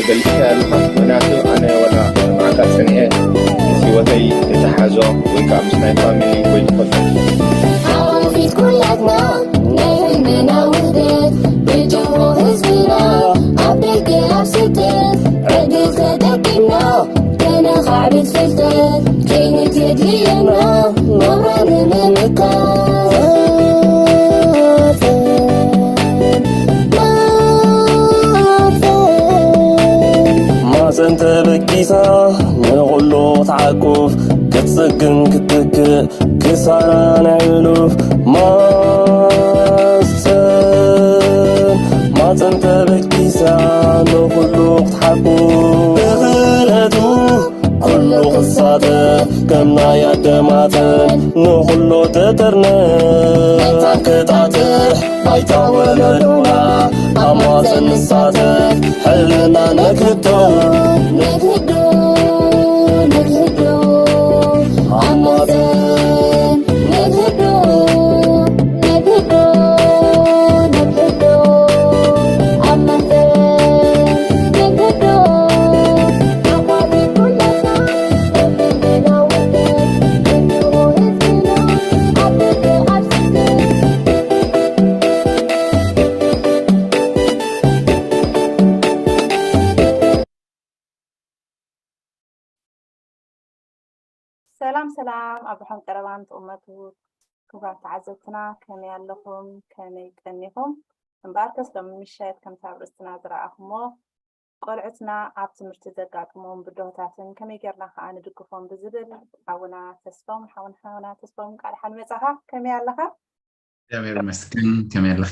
ገሊጽካ ኣለኻ። ምኽንያቱ ኣነ ወላ መዓልታት ጸኒሐ ምስ ህይወተይ የተሓዞ ወይ ከዓ ምስ ናይ ፋሚሊ ወይ ትፈልጦ ሓፊት ኩላትና ናይ ህልምና ውህደት ብጅሆ ህዝብና ኣብ ደገ ኣብ ስደት ዕድል ተጠቂምና ከነኻዕብት ፍልጠት ከይንት የድልየና ናብራ ንምምካት ማፀን ተበጊሳ ንኹሉ ክትዓቁፍ ክትፅግን ክትተክእ ክሳራ ናይ ሕሉፍ ማፀን ማፀን ተበጊሳ ንኹሉ ክትሓቁፍ ብኽእለቱ ኩሉ ክሳተፍ ከም ናይ ኣደማተን ንኹሉ ትጥርንፍ መታን ክጣጥሕ ባይታ ወለዶና ኣብ ማፀን ንሳተፍ ሕልና ነግህዶ ነግህዶ ነግህዶ ኣብ ማፀን ነግህዶ ነግህዶ ነግህዶ ኣብ ማፀን ነግህዶ ኣቋሪጡለና ሰላም ሰላም ኣብርሖም ቀረባን ትቕመጡ ክቡራት ተዓዘብትና ከመይ ኣለኹም? ከመይ ቀኒኹም? እምበኣርከስ ሎሚ ምሸት ከምቲ ኣብ ርእስትና ዝረኣኹሞ ቆልዑትና ኣብ ትምህርቲ ዘጋጥሞም ብድሆታትን ከመይ ጌርና ከኣ ንድግፎም ብዝብል ሓውና ተስፎም ሓውን ሓውና ተስፎም እንቃዕ ደሓን መጻኻ። ከመይ ኣለኻ? እግዚኣብሔር ይመስገን። ከመይ ኣለኺ?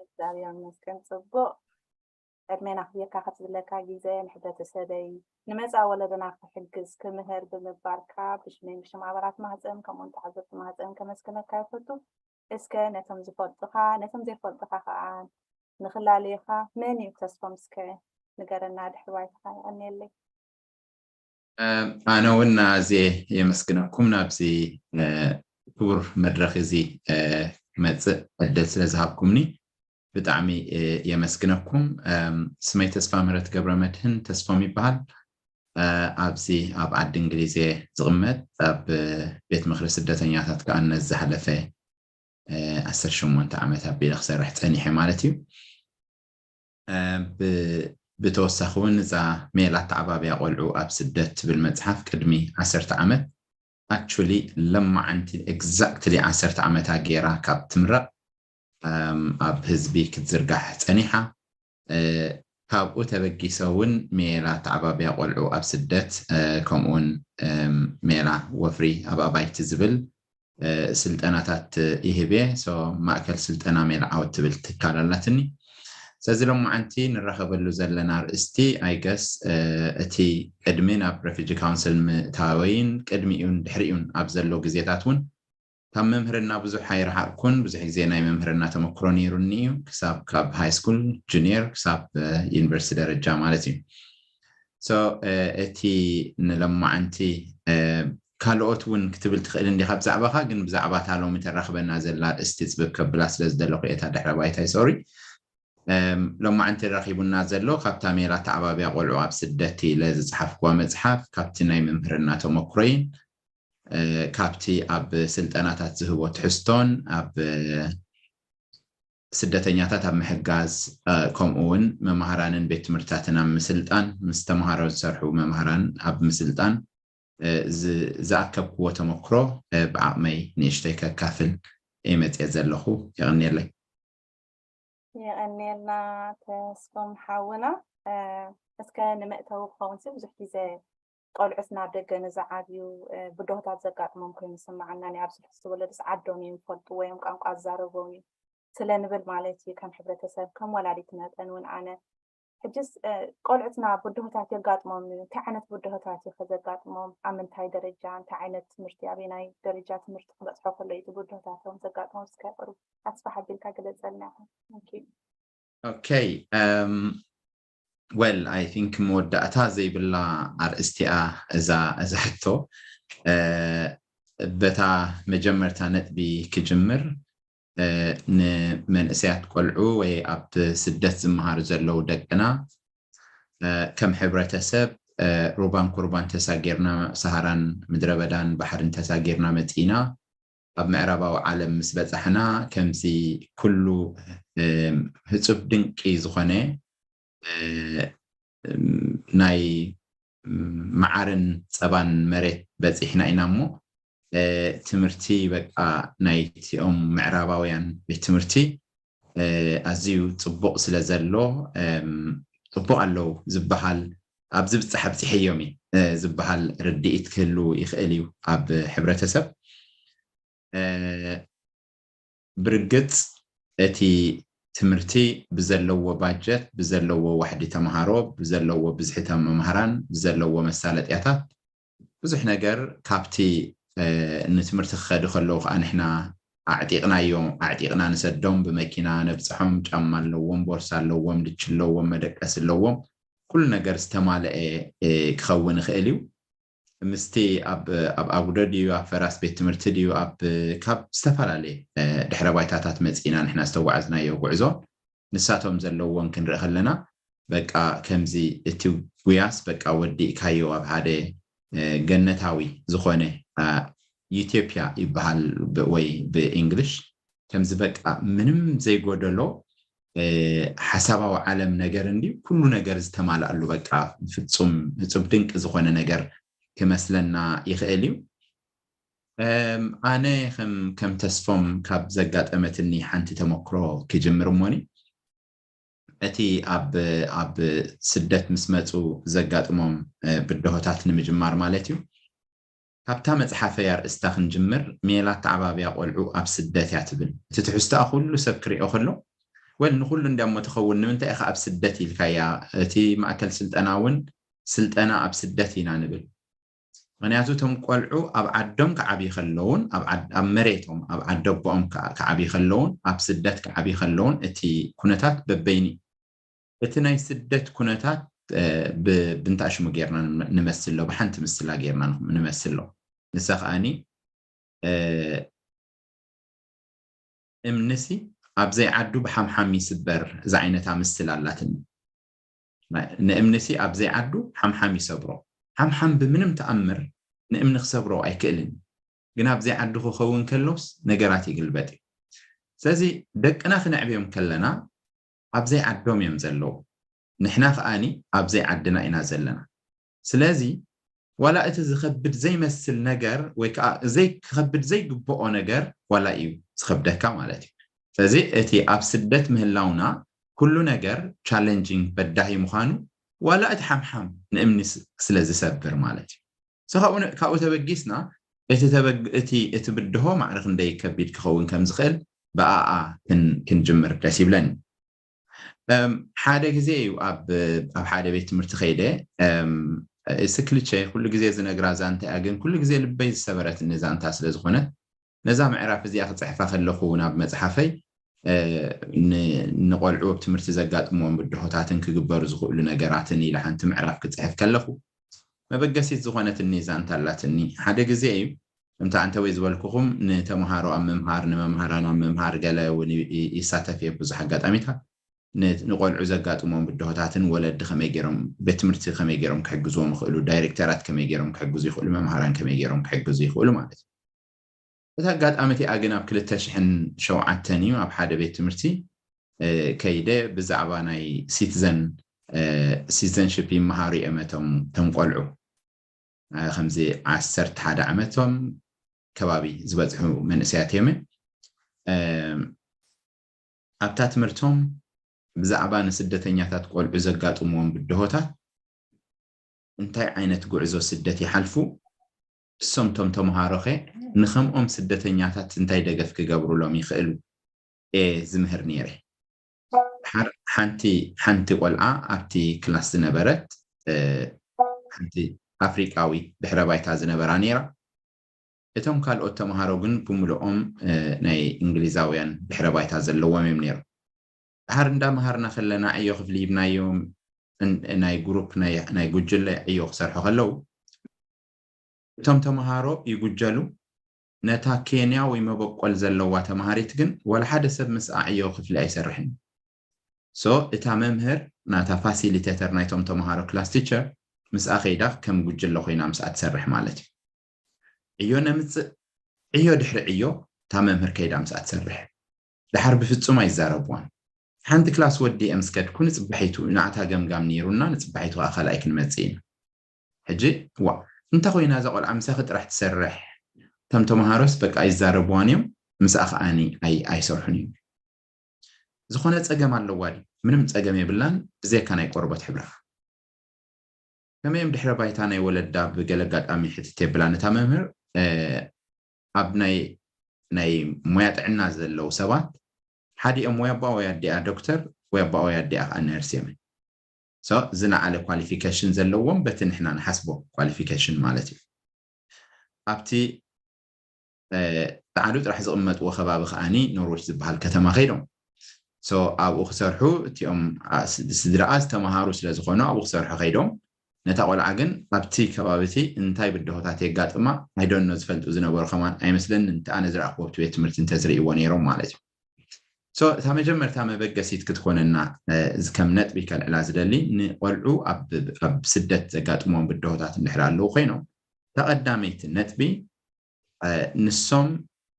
እግዚኣብሔር ይመስገን ጽቡቕ። ዕድሜና ክብየካ ከትብለካ ግዜ ንሕብረተሰበይ ንመጻ ወለደና ክሕግዝ ክምህር ብምባርካ ብሽመይ ብሽም ኣባላት ማህፀን ከምኡውን ተዓዘብቲ ማህፀን ከመስግነካ ይፈቱ። እስከ ነቶም ዝፈልጡኻ ነቶም ዘይፈልጡኻ ከዓ ንኽላለዩኻ መን እዩ ተስፎም እስከ ንገረና ድሕሪ ባይታኻ ይቐንየለይ። ኣነ እውን ኣዝየ የመስግነኩም ናብዚ ክቡር መድረኽ እዚ ክመፅእ ዕድል ስለ ዝሃብኩምኒ ብጣዕሚ የመስግነኩም። ስመይ ተስፋ ምህረት ገብረ መድህን ተስፎም ይበሃል። ኣብዚ ኣብ ዓዲ እንግሊዝ እየ ዝቕመጥ። ኣብ ቤት ምኽሪ ስደተኛታት ከዓ ነዝሓለፈ ዓሰርተ ሸሞንተ ዓመት ኣቢለ ክሰርሕ ፀኒሐ ማለት እዩ። ብተወሳኺ እውን እዛ ሜላ ኣተዓባብያ ቆልዑ ኣብ ስደት ትብል መፅሓፍ ቅድሚ ዓሰርተ ዓመት actually ለማዓንቲ exactly ዓሰርተ ዓመታ ገይራ ካብ ትምረቕ ኣብ ህዝቢ ክትዝርጋሕ ፀኒሓ። ካብኡ ተበጊሰ እውን ሜላ ኣተዓባብያ ቆልዑ ኣብ ስደት ከምኡውን ሜላ ወፍሪ ኣብ ኣባይቲ ዝብል ስልጠናታት ይህብ እየ። ማእከል ስልጠና ሜላ ዓወት ትብል ትካል ኣላትኒ። ስለዚ ሎማዓንቲ ንራኸበሉ ዘለና ኣርእስቲ I guess እቲ ቅድሚ ናብ refugee council ምእታወይን ቅድሚኡን ድሕሪኡን ኣብ ዘሎ ግዜታት እውን ካብ መምህርና ብዙሕ ኣይረሓቕኩን። ብዙሕ ግዜ ናይ መምህርና ተመክሮ ነይሩኒ እዩ፣ ክሳብ ካብ high school፣ junior ክሳብ ዩኒቨርሲቲ ደረጃ ማለት እዩ። So እቲ ንሎማዓንቲ ካልኦት እውን ክትብል ትኽእል እንዲኻ ብዛዕባኻ፣ ግን ብዛዕባ እታ ሎሚ ተራኽበና ዘላ ኣርእስቲ ፅብብ ከብላ ስለ ዝደለኹ እየ እታ ድሕረ ባይታይ። Sorry። ሎማዓንቲ ረኺቡና ዘሎ ካብታ ሜላ ኣተዓባብያ ቆልዑ ኣብ ስደት ኢለ ዝፀሓፍኩዋ መፅሓፍ ካብቲ ናይ መምህርና ተመክሮይን ካብቲ ኣብ ስልጠናታት ዝህቦ ትሕዝቶን ኣብ ስደተኛታት ኣብ ምሕጋዝ ከምኡ እውን መማህራንን ቤት ትምህርትታትን ኣብ ምስልጣን ምስ ተምሃሮ ዝሰርሑ መማህራን ኣብ ምስልጣን ዝኣከብክዎ ተመክሮ ብዓቕመይ ንእሽተይ ከካፍል እየ መፅየ ዘለኹ። የቐንየለይ። የቐንየልና ተስፎም ሓውና። እስከ ንመእተዊ ክኸውን ሲ ብዙሕ ግዜ ቆልዑት ናብ ደገ ንዝዓብዩ ብድሆታት ዘጋጥሞም ኮይኑ ይስምዓና። ኣብዚ ሕዚ ወለድስ ዓዶም እዮም ይፈልጥዎ እዮም፣ ቋንቋ ኣዛረቦም እዩ ስለ ንብል ማለት እዩ። ከም ሕብረተሰብ ከም ወላዲት መጠን እውን ኣነ ሕጅስ ቆልዑትና ብድሆታት የጋጥሞም እዩ። እንታይ ዓይነት ብድሆታት እዩ ከዘጋጥሞም? ኣብ ምንታይ ደረጃ? እንታይ ዓይነት ትምህርቲ? ኣበናይ ደረጃ ትምህርቲ ክበፅሖ ከሎ እዩ ብድሆታቶም ዘጋጥሞም? እስከ ቁሩብ ኣስፋሕ ኣቢልካ ግለፀልና ኢኻ። Thank you። Okay. Well, I think መወዳእታ ዘይብላ ኣርእስቲያ እዛ እዛ ሕቶ። በታ መጀመርታ ነጥቢ ክጅምር፣ ንመንእሰያት ቆልዑ ወይ ኣብ ስደት ዝመሃሩ ዘለዉ ደቅና ከም ሕብረተሰብ ሩባን ኩርባን ተሳጊርና፣ ሰሃራን ምድረ በዳን ባሕርን ተሳጊርና መፂና። ኣብ ምዕራባዊ ዓለም ምስ በፃሕና፣ ከምዚ ኩሉ ህፁብ ድንቂ ዝኾነ ናይ መዓርን ፀባን መሬት በፂሕና ኢና እሞ፣ ትምህርቲ በቃ ናይቲኦም ምዕራባውያን ቤት ትምህርቲ ኣዝዩ ፅቡቕ ስለ ዘሎ፣ ፅቡቕ ኣለዉ ዝበሃል፣ ኣብዚ ብፃሕ ኣብፂሐዮም እዩ ዝበሃል ርድኢት ክህሉ ይኽእል እዩ ኣብ ሕብረተሰብ። ብርግፅ እቲ ትምህርቲ ብዘለዎ ባጀት፣ ብዘለዎ ዋሕዲ ተምሃሮ፣ ብዘለዎ ብዝሒ መምሃራን፣ ብዘለዎ መሳለጥያታት ብዙሕ ነገር ካብቲ ንትምህርቲ ክኸዱ ከለዉ ከዓ ንሕና ኣዕጢቕናዮም፣ ኣዕጢቕና ንሰዶም፣ ብመኪና ነብፅሖም፣ ጫማ ኣለዎም፣ ቦርሳ ኣለዎም፣ ልቺ ኣለዎም፣ መደቀሲ ኣለዎም፣ ኩሉ ነገር ዝተማልአ ክኸውን ይኽእል እዩ። ምስቲ ኣብ ኣጉዶ ድዩ ኣብ ፈራስ ቤት ትምህርቲ ድዩ ኣብ ካብ ዝተፈላለየ ድሕረ ባይታታት መፂና ንሕና ዝተጓዓዝናዮ ጉዕዞ ንሳቶም ዘለዎም ክንርኢ ከለና በቃ ከምዚ እቲ ጉያስ በቃ ወዲእካዮ ኣብ ሓደ ገነታዊ ዝኾነ ዩቶፒያ ይበሃል ወይ ብእንግሊሽ ከምዚ በቃ ምንም ዘይጎደሎ ሓሳባዊ ዓለም ነገር እንዲ ኩሉ ነገር ዝተማልኣሉ በቃ ፍፁም እፁብ ድንቂ ዝኾነ ነገር ክመስለና ይኽእል እዩ። ኣነ ከም ተስፎም ካብ ዘጋጠመትኒ ሓንቲ ተመክሮ ክጅምር እሞኒ እቲ ኣብ ኣብ ስደት ምስ መፁ ዘጋጥሞም ብድሆታት ንምጅማር ማለት እዩ። ካብታ መፅሓፈይ ኣርእስታ ክንጅምር፣ ሜላ ኣተዓባብያ ቆልዑ ኣብ ስደት እያ ትብል። እቲ ትሕዝቶኣ ኩሉ ሰብ ክሪኦ ከሎ፣ ወል ንኩሉ እንዲያሞ ትኸውን፣ ንምንታይ ኢኻ ኣብ ስደት ኢልካያ? እቲ ማእከል ስልጠና እውን ስልጠና ኣብ ስደት ኢና ንብል። ምክንያቱ እቶም ቆልዑ ኣብ ዓዶም ክዓብዩ ከለውን ኣብ መሬቶም ኣብ ዓዲ ኣቦኦም ክዓብዩ ከለውን ኣብ ስደት ክዓብዩ ከለውን እቲ ኩነታት በበይኒ እቲ ናይ ስደት ኩነታት ብንታሽሙ ጌርና ንመስሎ ብሓንቲ ምስላ ጌርና ንመስሎ ንሳ ከዓኒ እምንሲ ኣብ ዘይዓዱ ብሓምሓም ይስበር እዛ ዓይነታ ምስል ኣላትኒ ንእምንሲ ኣብ ዘይዓዱ ሓምሓም ይሰብሮ ሓምሓም ብምንም ተኣምር ንእምኒ ክሰብሮ ኣይክእልን ግን ኣብ ዘይዓዱ ክኸውን ከሎስ ነገራት ይግልበጥ እዩ ስለዚ ደቅና ክነዕብዮም ከለና ኣብ ዘይዓዶም እዮም ዘለዉ ንሕና ከኣኒ ኣብ ዘይዓድና ኢና ዘለና ስለዚ ዋላ እቲ ዝኸብድ ዘይመስል ነገር ወይ ከዓ ዘይክኸብድ ዘይግብኦ ነገር ዋላ እዩ ዝኸብደካ ማለት እዩ ስለዚ እቲ ኣብ ስደት ምህላውና ኩሉ ነገር challenging በዳሂ ምዃኑ ዋላ እቲ ሓምሓም ንእምኒ ስለ ዝሰብር ማለት እዩ ካብኡ ተበጊስና እቲ እቲ ብድሆ ማዕረ ክንደይ ከቢድ ክኸውን ከም ዝኽእል ብኣኣ ክንጅምር ደስ ይብለኒ ሓደ ግዜ እዩ ኣብ ሓደ ቤት ትምህርቲ ከይደ ስክልቸ ኩሉ ግዜ ዝነግራ ዛንታ እያ ግን ኩሉ ግዜ ልበይ ዝሰበረትኒ ዛንታ ስለ ዝኾነት ነዛ ምዕራፍ እዚኣ ክፅሕፋ ከለኹ ናብ መፅሓፈይ ንቆልዑ ኣብ ትምህርቲ ዘጋጥምዎም ብድሆታትን ክግበሩ ዝኽእሉ ነገራትን ኢለ ሓንቲ ምዕራፍ ክፅሕፍ ከለኹ መበገሲት ዝኾነትኒ ዛንታ ኣላትኒ ሓደ ግዜ እዩ ከምቲ ኣንተ ወይ ዝበልኩኹም ንተምሃሮ ኣብ ምምሃር ንመምሃራን ኣብ ምምሃር ገለ እውን ይሳተፍ እየ ብዙሕ ኣጋጣሚታት ንቆልዑ ዘጋጥሞም ብድሆታትን ወለዲ ከመይ ገይሮም ቤት ትምህርቲ ከመይ ገይሮም ክሕግዝዎም ይኽእሉ ዳይሬክተራት ከመይ ገይሮም ክሕግዙ ይኽእሉ መምሃራን ከመይ ገይሮም ክሕግዙ ይኽእሉ ማለት እዩ እቲ ኣጋጣሚ እቲኣ ግን ኣብ ክልተ ሽሕን ሸውዓተን እዩ ኣብ ሓደ ቤት ትምህርቲ ከይደ ብዛዕባ ናይ ሲቲዘን ሲቲዘንሽፕ ይመሃሩ እዮም እቶም ተም ቆልዑ ከምዚ ዓሰርተ ሓደ ዓመቶም ከባቢ ዝበፅሑ መንእሰያት እዮም ኣብታ ትምህርቶም ብዛዕባ ንስደተኛታት ቆልዑ ዘጋጥምዎም ብድሆታት እንታይ ዓይነት ጉዕዞ ስደት ይሓልፉ እሶም ቶም ተምሃሮኸ ንከምኦም ስደተኛታት እንታይ ደገፍ ክገብሩሎም ይኽእሉ እየ ዝምህር ነይረ ሓንቲ ሓንቲ ቆልዓ ኣብቲ ክላስ ዝነበረት ሓንቲ ኣፍሪቃዊ ድሕረ ባይታ ዝነበራ ነይራ እቶም ካልኦት ተምሃሮ ግን ብምልኦም ናይ እንግሊዛውያን ድሕረ ባይታ ዘለዎም እዮም ነይሮም ድሓር እንዳምሃርና ከለና ዕዮ ክፍሊ ሂብናዮም ናይ ግሩፕ ናይ ጉጅለ ዕዮ ክሰርሑ ከለዉ እቶም ተምሃሮ ይጉጀሉ ነታ ኬንያዊ መበቆል ዘለዋ ተምሃሪት ግን ወላ ሓደ ሰብ ምስኣ ዕዮ ክፍሊ ኣይሰርሕን So እታ መምህር ናታ ፋሲሊቴተር ናይቶም ተምሃሮ ክላስ ቲቸር ምስኣ ከይዳ ከም ጉጅለ ኮይና ምስኣ ትሰርሕ ማለት እዩ። ዕዮ ነምፅእ፣ ዕዮ ድሕሪ ዕዮ እታ መምህር ከይዳ ምስኣ ትሰርሕ። ድሓር ብፍጹም ኣይዛረብዋን። ሓንቲ ክላስ ወዲኤ ምስ ከድኩ ንፅባሒቱ ንዓታ ገምጋም ነይሩና፣ ንፅባሒቱ ከዓ ካልኣይ ክንመፅእ ኢና። ሕጂ ዋ እንተ ኮይና እዛ ቆልዓ ምሳኺ ጥራሕ ትሰርሕ፣ እቶም ተምሃሮስ በቃ ኣይዛረብዋን እዮም፣ ምስኣ ከዓኒ ኣይ- ኣይሰርሑን እዮም። ዝኾነ ፀገም ኣለዋ ድዩ? ምንም ፀገም የብላን፣ ብዘይካ ናይ ቆርበት ሕብራ። ከመይ እዮም ድሕረ ባይታ ናይ ወለዳ ብገለ ኣጋጣሚ ሕትት የብላን እታ መምህር። ኣብ ናይ ናይ ሞያ ጥዕና ዘለዉ ሰባት ሓዲኦም ወይ ኣባ ወይ ኣዲኣ ዶክተር ወይ ኣባ ወይ ኣዲኣ ከዓ ነርስ እዮም። So ዝለዓለ ኳሊፊኬሽን ዘለዎም በቲ ንሕና ንሓስቦ ኳሊፊኬሽን ማለት እዩ። ኣብቲ እ፣ ጸዓዱ ጥራሕ ዝቕመጥዎ ከባቢ ከዓኒ ኖርዊች ዝበሃል ከተማ ከይዶም። So ኣብኡ ክሰርሑ እቲኦም ኣ፣ ስ- ስድራኣ ዝተምሃሩ ስለ ዝኾኑ ኣብኡ ክሰርሑ ከይዶም። ነታ ቆልዓ ግን ኣብቲ ከባቢ እቲ እንታይ ብድሆታት የጋጥማ ኣይደኖ ዝፈልጡ ዝነበሩ ከማን ኣይመስለንን። እቲ ኣነ ዝረኣኽዎ ኣብቲ ቤት ትምህርቲ እንተዝርእይዎ ነይሮም ማለት እዩ። So እታ መጀመርታ መበገሲት ክትኮነና እ፣ እዚ ከም ነጥቢ ከልዕላ ዝደሊ ንቆልዑ ኣብ ኣብ ስደት ዘጋጥሞም ብድሆታት እንድሕር ኣለዉ ኮይኖም እታ ቀዳመይቲ ነጥቢ እ፣ ንሶም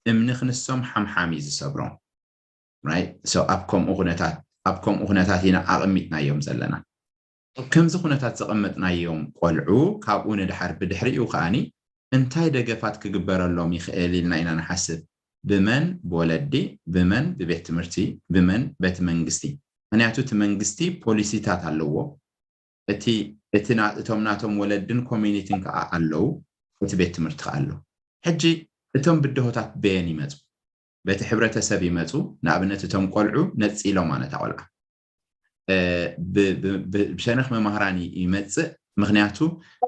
እምኒ ክንሶም ሓምሓም እዩ ዝሰብሮም። Right? So ኣብ ከምኡ ኩነታት ኣብ ከምኡ ኩነታት ኢና ኣቐሚጥናዮም ዘለና። ኣብ ከምዚ ኩነታት ዘቐመጥናዮም ቆልዑ ካብኡ ንድሓር ብድሕሪኡ ከዓኒ እንታይ ደገፋት ክግበረሎም ይኽእል ኢልና ኢና ንሓስብ። ብመን ብወለዲ፣ ብመን ብቤት ትምህርቲ፣ ብመን በቲ መንግስቲ። ምክንያቱ እቲ መንግስቲ ፖሊሲታት ኣለዎ። እቲ እቲ ና- እቶም ናቶም ወለድን ኮሚኒቲን ከዓ ኣለዉ፣ እቲ ቤት ትምህርቲ ከዓ ኣሎ። ሕጂ እቶም ብድሆታት በየን ይመፁ? በቲ ሕብረተሰብ ይመፁ። ንኣብነት እቶም ቆልዑ ነፂሎም ኣነታ ቆልዓ እ፣ ብ- ብ- ብ- ብሸነኽ መማህራን ይ- ይመፅእ። ምክንያቱ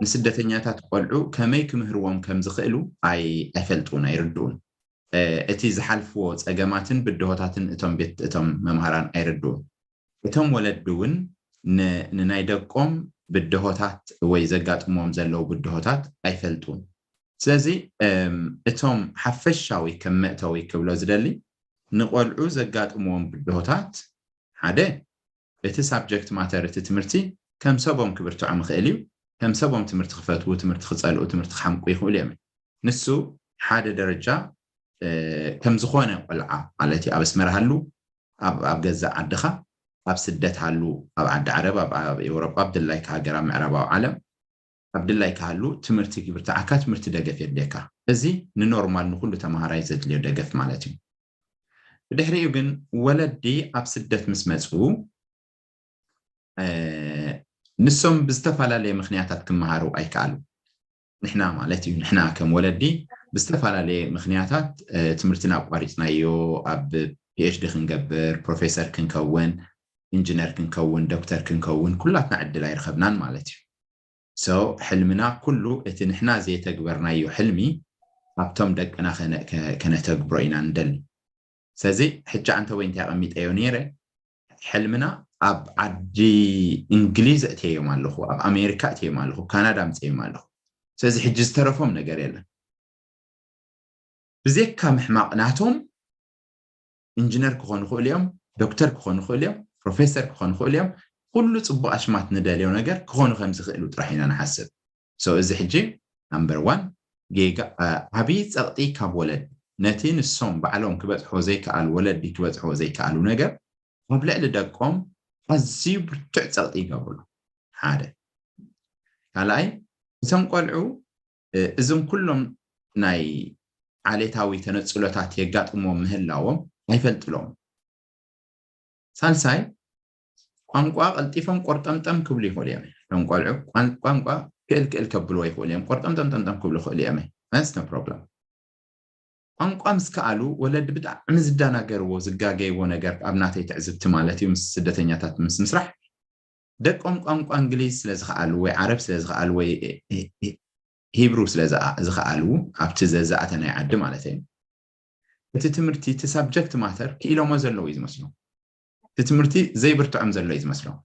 ንስደተኛታት ቆልዑ ከመይ ክምህርዎም ከም ዝኽእሉ ኣይ- ኣይፈልጡን ኣይርድኡን። እ፣ እቲ ዝሓልፍዎ ፀገማትን ብድሆታትን እቶም ቤት እቶም መምሃራን ኣይርድኡን። እቶም ወለዲ እውን ን- ንናይ ደቆም ብድሆታት ወይ ዘጋጥምዎም ዘለዉ ብድሆታት ኣይፈልጡን። ስለዚ እም፣ እቶም ሓፈሻዊ ከም መእተዊ ክብሎ ዝደሊ ንቆልዑ ዘጋጥምዎም ብድሆታት ሓደ እቲ ሳብጀክት ማተር እቲ ትምህርቲ ከም ሰቦም ክብርትዖም ይኽእል እዩ። ከም ሰቦም ትምህርቲ ክፈትዉ፣ ትምህርቲ ክፀልኡ፣ ትምህርቲ ክሓምቁ ይኽእሉ እዮም። ንሱ ሓደ ደረጃ እ፣ ከም ዝኾነ ቆልዓ ማለት እዩ ኣብ ኣስመራ ሃሉ ኣብ ኣብ ገዛእ ዓድኻ ኣብ ስደት ሃሉ ኣብ ዓዲ ዓረብ ኣብ ኣብ ኤውሮጳ ኣብ ድላይካ ሃገር ኣብ ምዕራባዊ ዓለም ኣብ ድላይካ ሃሉ ትምህርቲ ክብርትዓካ ትምህርቲ ደገፍ የድልየካ። እዚ ንኖርማል ንኩሉ ተምሃራይ ዘድልዮ ደገፍ ማለት እዩ። ብድሕሪኡ ግን ወለዲ ኣብ ስደት ምስ መፁ እ፣ ንሶም ብዝተፈላለየ ምክንያታት ክመሃሩ ኣይከኣሉ። ንሕና ማለት እዩ ንሕና ከም ወለዲ ብዝተፈላለየ ምክንያታት እ፣ ትምህርትና ኣቋሪፅናዮ ኣብ ፒኤችዲ ክንገብር ፕሮፌሰር ክንከውን ኢንጂነር ክንከውን ዶክተር ክንከውን ኩላትና ዕድል ኣይረኸብናን ማለት እዩ። So ሕልምና ኩሉ እቲ ንሕና ዘየተግበርናዮ ሕልሚ ኣብቶም ደቅና ከነ- ከ- ከነተግብሮ ኢና ንደሊ። ስለዚ ሕጂ ኣንተ ወይ እንታይ ኣቐሚጠዮ ነይረ ሕልምና ኣብ ዓዲ እንግሊዝ እትየዮም ኣለኹ ኣብ ኣሜሪካ እትየዮም ኣለኹ ካናዳ ምፅዮም ኣለኹ። ስለዚ ሕጂ ዝተረፎም ነገር የለን። ብዘካ ምሕማቕ ናቶም ኢንጂነር ክኾኑ ይኽእሉ እዮም፣ ዶክተር ክኾኑ ይኽእሉ እዮም፣ ፕሮፌሰር ክኾኑ ይኽእሉ እዮም። ኩሉ ፅቡቅ ኣሽማት ንደልዮ ነገር ክኾኑ ከም ዝኽእሉ ጥራሕ ኢና ንሓስብ። So እዚ ሕጂ ናምበር ዋን ጌጋ ዓብዪ ፀቕጢ ካብ ወለድ ነቲ ንሶም ባዕሎም ክበፅሖ ዘይከኣሉ ወለዲ ክበፅሖ ዘይከኣሉ ነገር ኣብ ልዕሊ ደቆም ኣዝዩ ብርቱዕ ፀቕጢ ይገብርሉ። ሓደ ካልኣይ እቶም ቆልዑ እዞም ኩሎም ናይ ዓሌታዊ ተነፅሎታት የጋጥምዎም ምህላዎም ኣይፈልጥሎም። ሳልሳይ ቋንቋ ቀልጢፎም ቆርጠምጠም ክብሉ ይኽእሉ እዮም። እቶም ቆልዑ ቋንቋ ክእልክእል ከብልዎ ይኽእሉ እዮም። ቆርጠምጠምጠምጠም ክብሉ ይኽእሉ እዮም። That's no problem። ቋንቋ ምስ ከኣሉ ወለዲ ብጣዕሚ ዝደናገርዎ ዝጋገይዎ ነገር ኣብ ናተይ ትዕዝብቲ ማለት እዩ ምስ ስደተኛታት ምስ ምስራሕ ደቆም ቋንቋ እንግሊዝ ስለ ዝኸኣሉ ወይ ዓረብ ስለ ዝኸኣሉ ወይ ሂብሩ ስለ ዝኸኣሉ ኣብቲ ዘዝኣተ ናይ ዓዲ ማለት እዩ እቲ ትምህርቲ እቲ ሳብጀክት ማተር ክኢሎሞ ዘለዉ እዩ ዝመስሉ እቲ ትምህርቲ ዘይብርትዖም ዘሎ እዩ ዝመስሎም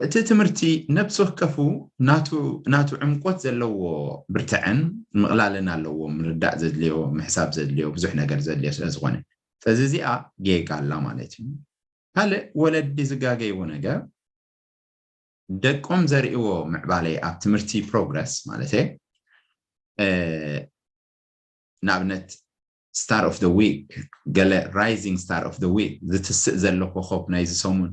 እቲ ትምህርቲ ነብሲ ወከፉ ናቱ ዕምቆት ዘለዎ ብርትዐን ምቕላልን ኣለዎ ምርዳእ ዘድልዮ ምሕሳብ ዘድልዮ ብዙሕ ነገር ዘድልዮ ስለ ዝኾነ ስለዚ እዚኣ ጌጋ ኣላ ማለት እዩ ካልእ ወለዲ ዝጋገይዎ ነገር ደቆም ዘርእዎ ምዕባለ ኣብ ትምህርቲ ፕሮግረስ ማለት እየ ንኣብነት star of the week ገለ rising star of the week ዝትስእ ዘሎ ኮኸብ ናይዚ ሰሙን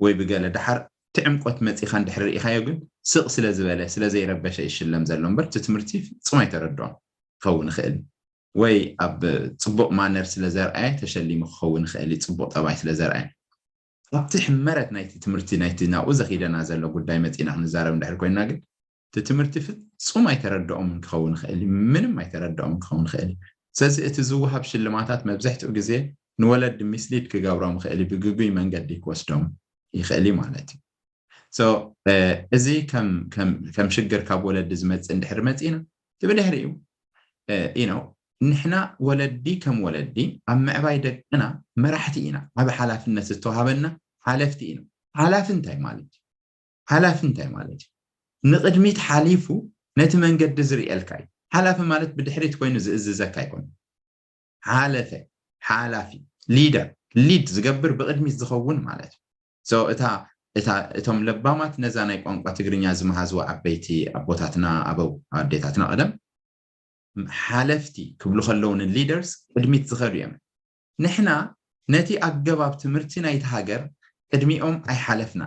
ወይ ብገለ ደሓር እቲ ዕምቆት መፂኻ እንድሕር ርኢኻዮ ግን ስቕ ስለ ዝበለ ስለ ዘይረበሸ ይሽለም ዘሎ እምበር እቲ ትምህርቲ ፍፁም ኣይተረድኦን ክኸውን ይኽእል ወይ ኣብ ፅቡቕ ማነር ስለ ዘርኣየ ተሸሊሙ ክኸውን ይኽእል እዩ ፅቡቕ ጠባይ ስለ ዘርኣየ ኣብቲ ሕመረት ናይቲ ትምህርቲ ናይቲ ናብኡ ዘኺደና ዘሎ ጉዳይ መፂና ክንዛረብ እንድሕር ኮይና ግን እቲ ትምህርቲ ፍፁም ኣይተረድኦምን ክኸውን ይኽእል እዩ ምንም ኣይተረድኦምን ክኸውን ይኽእል እዩ ስለዚ እቲ ዝወሃብ ሽልማታት መብዝሕትኡ ግዜ ንወለዲ ሚስሊድ ክገብሮም ይኽእል እዩ ብግጉይ መንገዲ ክወስዶም ይኽእል እዩ ማለት እዩ so እዚ ከም ሽግር ካብ ወለዲ ዝመፅእ እንድሕር መፂና ብድሕሪኡ you know ንሕና ወለዲ ከም ወለዲ ኣብ ምዕባይ ደቅና መራሕቲ ኢና ዓቢ ሓላፍነት ዝተዋሃበና ሓለፍቲ ኢና ሓላፊ እንታይ ማለት እዩ ሓላፊ እንታይ ማለት እዩ ንቅድሚት ሓሊፉ ነቲ መንገዲ ዝርእየልካ እዩ ሓላፊ ማለት ብድሕሪት ኮይኑ ዝእዝዘካ ኣይኮነ ሓለፈ ሓላፊ ሊደር ሊድ ዝገብር ብቅድሚት ዝኸውን ማለት እዩ እታ እታ እቶም ለባማት ነዛ ናይ ቋንቋ ትግርኛ ዝመሃዝዋ ዓበይቲ ኣቦታትና ኣበው ኣዴታትና ቀደም ሓለፍቲ ክብሉ ከለዉ ን leaders ቅድሚት ዝኸዱ እዮም ንሕና ነቲ ኣገባብ ትምህርቲ ናይቲ ሃገር ቅድሚኦም ኣይሓለፍና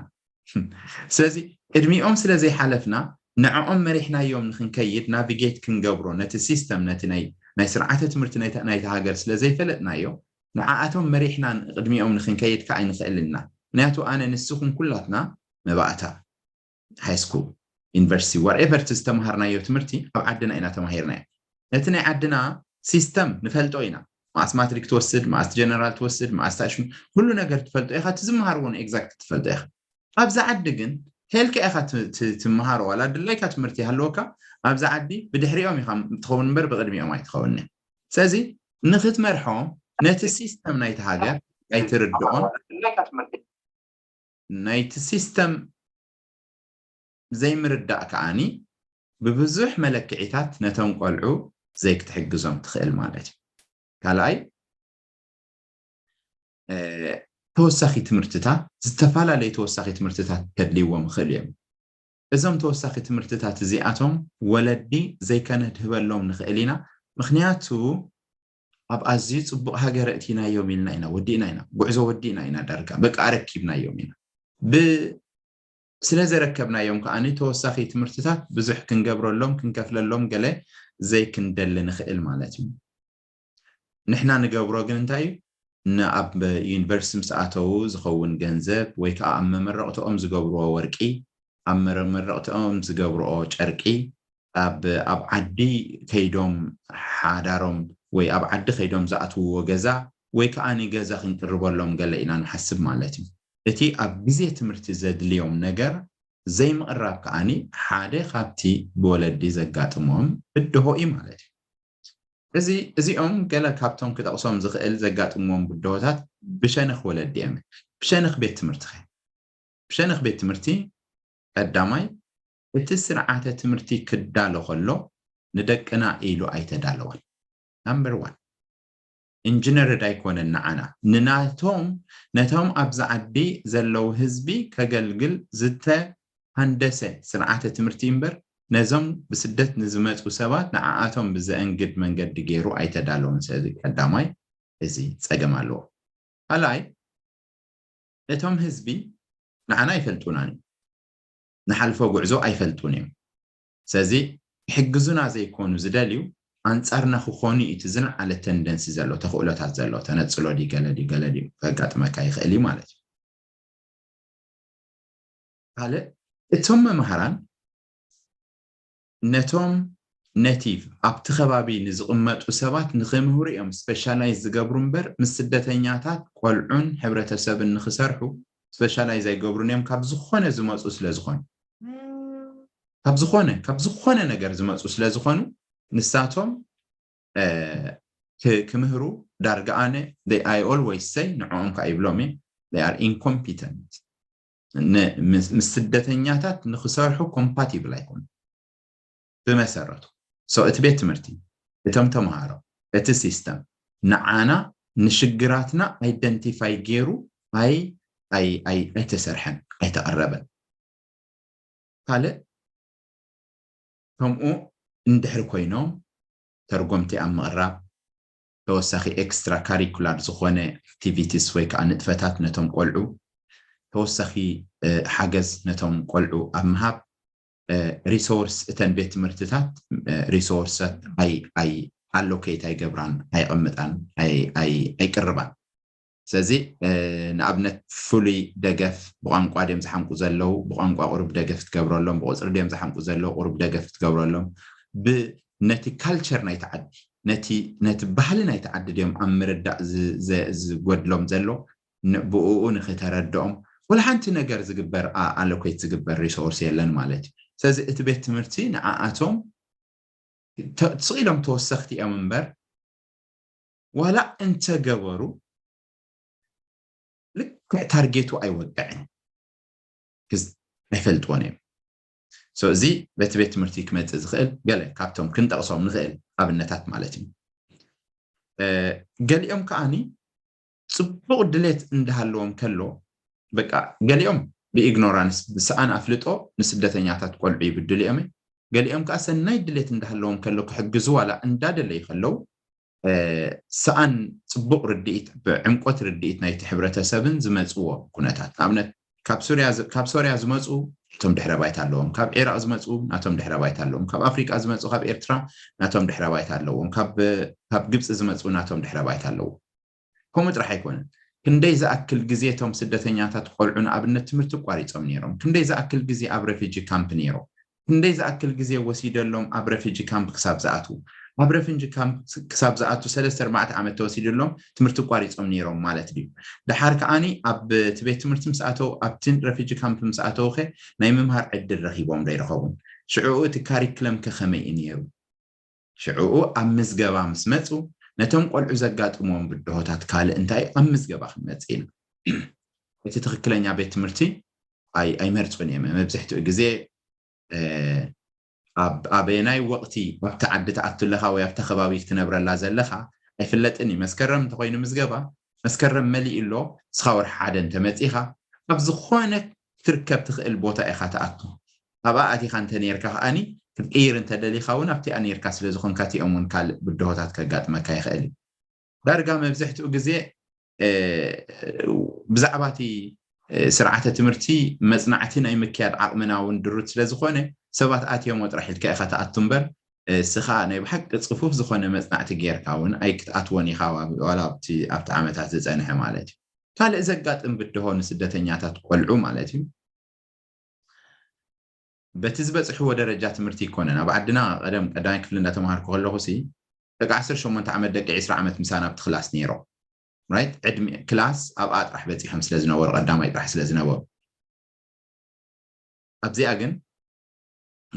ስለዚ ቅድሚኦም ስለ ዘይሓለፍና ንዕኦም መሪሕናዮም ንክንከይድ navigate ክንገብሮ ነቲ system ነቲ ናይ ስርዓተ ትምህርቲ ናይቲ ሃገር ስለ ዘይፈለጥናዮ ንዓኣቶም መሪሕና ቅድሚኦም ንክንከይድ ከዓ ኣይንኽእል ኢና ምክንያቱ ኣነ ንስኹም ኩላትና መባእታ high school university whatever እቲ ዝተምሃርናዮ ትምህርቲ ኣብ ዓድና ኢና ተማሂርናዮ ነቲ ናይ ዓድና system ንፈልጦ ኢና መኣስ ማትሪክ ትወስድ መኣስ ጀነራል ትወስድ መኣስ ታሽሙ ኩሉ ነገር ትፈልጦ ኢኻ እቲ ዝመሃርዎ ን exact ትፈልጦ ኢኻ ኣብዚ ዓዲ ግን ሄልካ ኢኻ ትመሃሮ ዋላ ድላይካ ትምህርቲ ይሃለወካ ኣብዚ ዓዲ ብድሕሪኦም ኢኻ ትኸውን እምበር ብቅድሚኦም ኣይትኸውን ስለዚ ንክትመርሖም ነቲ system ናይቲ ሃገር ኣይትርድኦን ናይቲ system ዘይምርዳእ ከዓኒ ብብዙሕ መለክዒታት ነቶም ቆልዑ ዘይክትሕግዞም ትኽእል ማለት እዩ ካልኣይ ተወሳኺ ትምህርትታት ዝተፈላለዩ ተወሳኺ ትምህርትታት ከድልይዎም ይኽእሉ እዮም እዞም ተወሳኺ ትምህርትታት እዚኣቶም ወለዲ ዘይከነድህበሎም ንኽእል ኢና ምኽንያቱ ኣብ ኣዝዩ ፅቡቕ ሃገር ኣእቲናዮም ኢልና ኢና ወዲእና ኢና ጉዕዞ ወዲእና ኢና ዳርጋ በቃ ኣረኪብናዮም ኢና ብ ስለ ዘረከብናዮም ከዓኒ ተወሳኺ ትምህርትታት ብዙሕ ክንገብረሎም ክንከፍለሎም ገለ ዘይክንደሊ ንኽእል ማለት እዩ ንሕና ንገብሮ ግን እንታይ እዩ ንኣብ ዩኒቨርሲቲ ምስ ኣተዉ ዝኸውን ገንዘብ ወይ ከዓ ኣብ መመረቕትኦም ዝገብርዎ ወርቂ ኣብ መመረቕትኦም ዝገብርኦ ጨርቂ ኣብ ኣብ ዓዲ ከይዶም ሓዳሮም ወይ ኣብ ዓዲ ከይዶም ዝኣትውዎ ገዛ ወይ ከዓ ንገዛ ክንቅርበሎም ገለ ኢና ንሓስብ ማለት እዩ። እቲ ኣብ ግዜ ትምህርቲ ዘድልዮም ነገር ዘይምቕራብ ከዓኒ ሓደ ካብቲ ብወለዲ ዘጋጥሞም ብድሆ እዩ ማለት እዩ። እዚ እዚኦም ገለ ካብቶም ክጠቕሶም ዝኽእል ዘጋጥምዎም ብድሆታት ብሸነኽ ወለዲ እዮም። ብሸነኽ ቤት ትምህርቲ ኸ? ብሸነኽ ቤት ትምህርቲ ቀዳማይ እቲ ስርዓተ ትምህርቲ ክዳሎ ከሎ ንደቅና ኢሉ ኣይተዳለወን። ናምበር ዋን ኢንጂነርድ ኣይኮነን ንዓና ንናቶም ነቶም ኣብዚ ዓዲ ዘለዉ ህዝቢ ከገልግል ዝተሃንደሰ ስርዓተ ትምህርቲ እምበር ነዞም ብስደት ንዝመፁ ሰባት ንዓኣቶም ብዘእንግድ መንገዲ ገይሩ ኣይተዳለወን። ስለዚ ቀዳማይ እዚ ፀገም ኣለዎ። ካልኣይ እቶም ህዝቢ ንዓና ኣይፈልጡናን እዮም። ንሓልፎ ጉዕዞ ኣይፈልጡን እዮም። ስለዚ ክሕግዙና ዘይኮኑ ዝደልዩ ኣንፃርና ክኾኑ እዩ እቲ ዝለዓለ ተንደንሲ ዘሎ ተኽእሎታት ዘሎ ተነፅሎ ድዩ ገለ ድዩ ገለ ድዩ ከጋጥመካ ይኽእል እዩ ማለት እዩ። ካልእ እቶም መምሃራን ነቶም ነቲ ኣብቲ ከባቢ ንዝቕመጡ ሰባት ንኽምህሩ እዮም ስፔሻላይዝ ዝገብሩ እምበር ምስ ስደተኛታት ቆልዑን ሕብረተሰብን ንኽሰርሑ ስፔሻላይዝ ኣይገብሩን እዮም ካብ ዝኾነ ዝመፁ ስለ ዝኾኑ ካብ ዝኾነ ካብ ዝኾነ ነገር ዝመፁ ስለ ዝኾኑ ንሳቶም ክምህሩ ዳርጋ ኣነ I always say ንዕኦም ከዓ ይብሎም እየ they are incompetent ምስ ስደተኛታት ንክሰርሑ ኮምፓቲብል ኣይኮኑ ብመሰረቱ እቲ ቤት ትምህርቲ እቶም ተምሃሮ እቲ ሲስተም ንዓና ንሽግራትና ኣይደንቲፋይ ገይሩ ኣይ ኣይተሰርሐን ኣይተቐረበን። ካልእ ከምኡ እንድሕር ኮይኖም ተርጎምቲ ኣብ ምቕራብ ተወሳኺ ኤክስትራ ካሪኩላር ዝኾነ ኣክቲቪቲስ ወይ ከዓ ንጥፈታት ነቶም ቆልዑ ተወሳኺ ሓገዝ ነቶም ቆልዑ ኣብ ምሃብ ሪሶርስ እተን ቤት ትምህርትታት ሪሶርሳት ኣይ ኣይ ኣሎኬት ኣይገብራን ኣይቕምጣን ኣይቅርባን። ስለዚ ንኣብነት ፍሉይ ደገፍ ብቋንቋ ድዮም ዝሓምቁ ዘለዉ፣ ብቋንቋ ቁሩብ ደገፍ ክትገብረሎም፣ ብቁፅሪ ድዮም ዝሓምቁ ዘለዉ ቁሩብ ደገፍ ክትገብረሎም፣ ነቲ ካልቸር ናይቲ ዓዲ ነቲ ባህሊ ናይቲ ዓዲ ድዮም ኣብ ምርዳእ ዝጎድሎም ዘሎ ብኡ ንክተረድኦም ወላ ሓንቲ ነገር ዝግበር ኣሎኬት ዝግበር ሪሶርስ የለን ማለት እዩ። ስለዚ እቲ ቤት ትምህርቲ ንዓኣቶም ስቕ ኢሎም ተወሰኽቲ እዮም እምበር ዋላ እንተገበሩ ልክዕ ታርጌቱ ኣይወቅዕን። ኣይፈልጥዎን እዮም። እዚ በቲ ቤት ትምህርቲ ክመፅእ ዝኽእል ገለ ካብቶም ክንጠቕሶም ንኽእል ኣብነታት ማለት እዩ። ገሊኦም ከዓኒ ፅቡቕ ድሌት እንዳሃለዎም ከሎ በቃ ገሊኦም ብኢግኖራንስ ብሰኣን ኣፍልጦ ንስደተኛታት ቆልዑ ይብድሉ እዮም። ገሊኦም ከዓ ሰናይ ድሌት እንዳሃለዎም ከሎ ክሕግዙ ዋላ እንዳደለዩ ከለዉ ሰኣን ፅቡቕ ርድኢት ብዕምቆት ርድኢት ናይቲ ሕብረተሰብን ዝመፅዎ ኩነታት ንኣብነት ካብ ሶርያ ዝመፁ እቶም ድሕረ ባይታ ኣለዎም፣ ካብ ዒራቕ ዝመፁ ናቶም ድሕረ ባይታ ኣለዎም፣ ካብ ኣፍሪቃ ዝመፁ ካብ ኤርትራ ናቶም ድሕረ ባይታ ኣለዎም፣ ካብ ግብፂ ዝመፁ ናቶም ድሕረ ባይታ ኣለዎም። ከምኡ ጥራሕ ኣይኮነን። ክንደይ ዝኣክል ግዜ እቶም ስደተኛታት ቆልዑ ንኣብነት ትምህርቲ ኣቋሪፆም ነይሮም፣ ክንደይ ዝኣክል ግዜ ኣብ ረፊጂ ካምፕ ነይሮም፣ ክንደይ ዝኣክል ግዜ ወሲደሎም ኣብ ረፊጂ ካምፕ ክሳብ ዝኣትዉ፣ ኣብ ረፊጂ ካምፕ ክሳብ ዝኣትዉ ሰለስተ ኣርባዕተ ዓመት ተወሲድሎም ትምህርቲ ኣቋሪፆም ነይሮም ማለት ድዩ? ደሓር ከዓኒ ኣብ እቲ ቤት ትምህርቲ ምስ ኣተው ኣብቲ ረፊጂ ካምፕ ምስ ኣተው ከ ናይ ምምሃር ዕድል ረኺቦም ዶ ይረኸቡን? ሽዕኡ እቲ ካሪክለም ከ ከመይ እዩ ነይሩ? ሽዕኡ ኣብ ምዝገባ ምስ መፁ ነቶም ቆልዑ ዘጋጥምዎም ብድሆታት ካልእ እንታይ ኣብ ምዝገባ ክንመፅእ ኢና። እቲ ትኽክለኛ ቤት ትምህርቲ ኣይመርፁን እዮም። መብዝሕትኡ ግዜ ኣበየናይ ወቕቲ ኣብቲ ዓዲ ትኣቱ ኣለኻ ወይ ኣብታ ከባቢ ክትነብረላ ዘለኻ ኣይፍለጥን እዩ። መስከረም እንተኮይኑ ምዝገባ መስከረም መሊኡ ኣሎ፣ እስኻ ወርሒ ሓደ እንተመፂኻ ኣብ ዝኾነ ክትርከብ ትኽእል ቦታ ኢኻ ትኣቱ። ኣብኣ ኣቲኻ እንተ ነርካ ከዓኒ ክትቅይር እንተደሊኻ እውን ኣብቲኣ ነርካ ስለ ዝኾንካ እቲኦም እውን ካልእ ብድሆታት ከጋጥመካ ይኽእል እዩ። ዳርጋ መብዝሕትኡ ግዜ ብዛዕባ እቲ ስርዓተ ትምህርቲ መፅናዕቲ ናይ ምክያድ ዓቕምና እውን ድሩት ስለ ዝኾነ ሰባት ኣትዮሞ ጥራሕ ኢልካ ኢኻ ትኣቱ እምበር እስኻ ናይ ብሓቂ ፅፉፍ ዝኾነ መፅናዕቲ ጌርካ እውን ኣይክትኣትዎን ኢኻ ዋላ ኣብቲ ዓመታት ዝፀንሐ ማለት እዩ። ካልእ ዘጋጥም ብድሆ ንስደተኛታት ቆልዑ ማለት እዩ በቲ ዝበፅሕዎ ደረጃ ትምህርቲ ይኮነን። ኣብ ዓድና ቀደም ቀዳማይ ክፍሊ እንዳተምሃርኩ ከለኹ ሲ ደቂ ዓሰርተ ሸሞንተ ዓመት ደቂ ዕስራ ዓመት ምሳና ኣብቲ ክላስ ነይሮም። ራይት ዕድሚ ክላስ ኣብኣ ጥራሕ በፂሖም ስለ ዝነበሩ ቀዳማይ ጥራሕ ስለ ዝነበሩ ኣብዚኣ ግን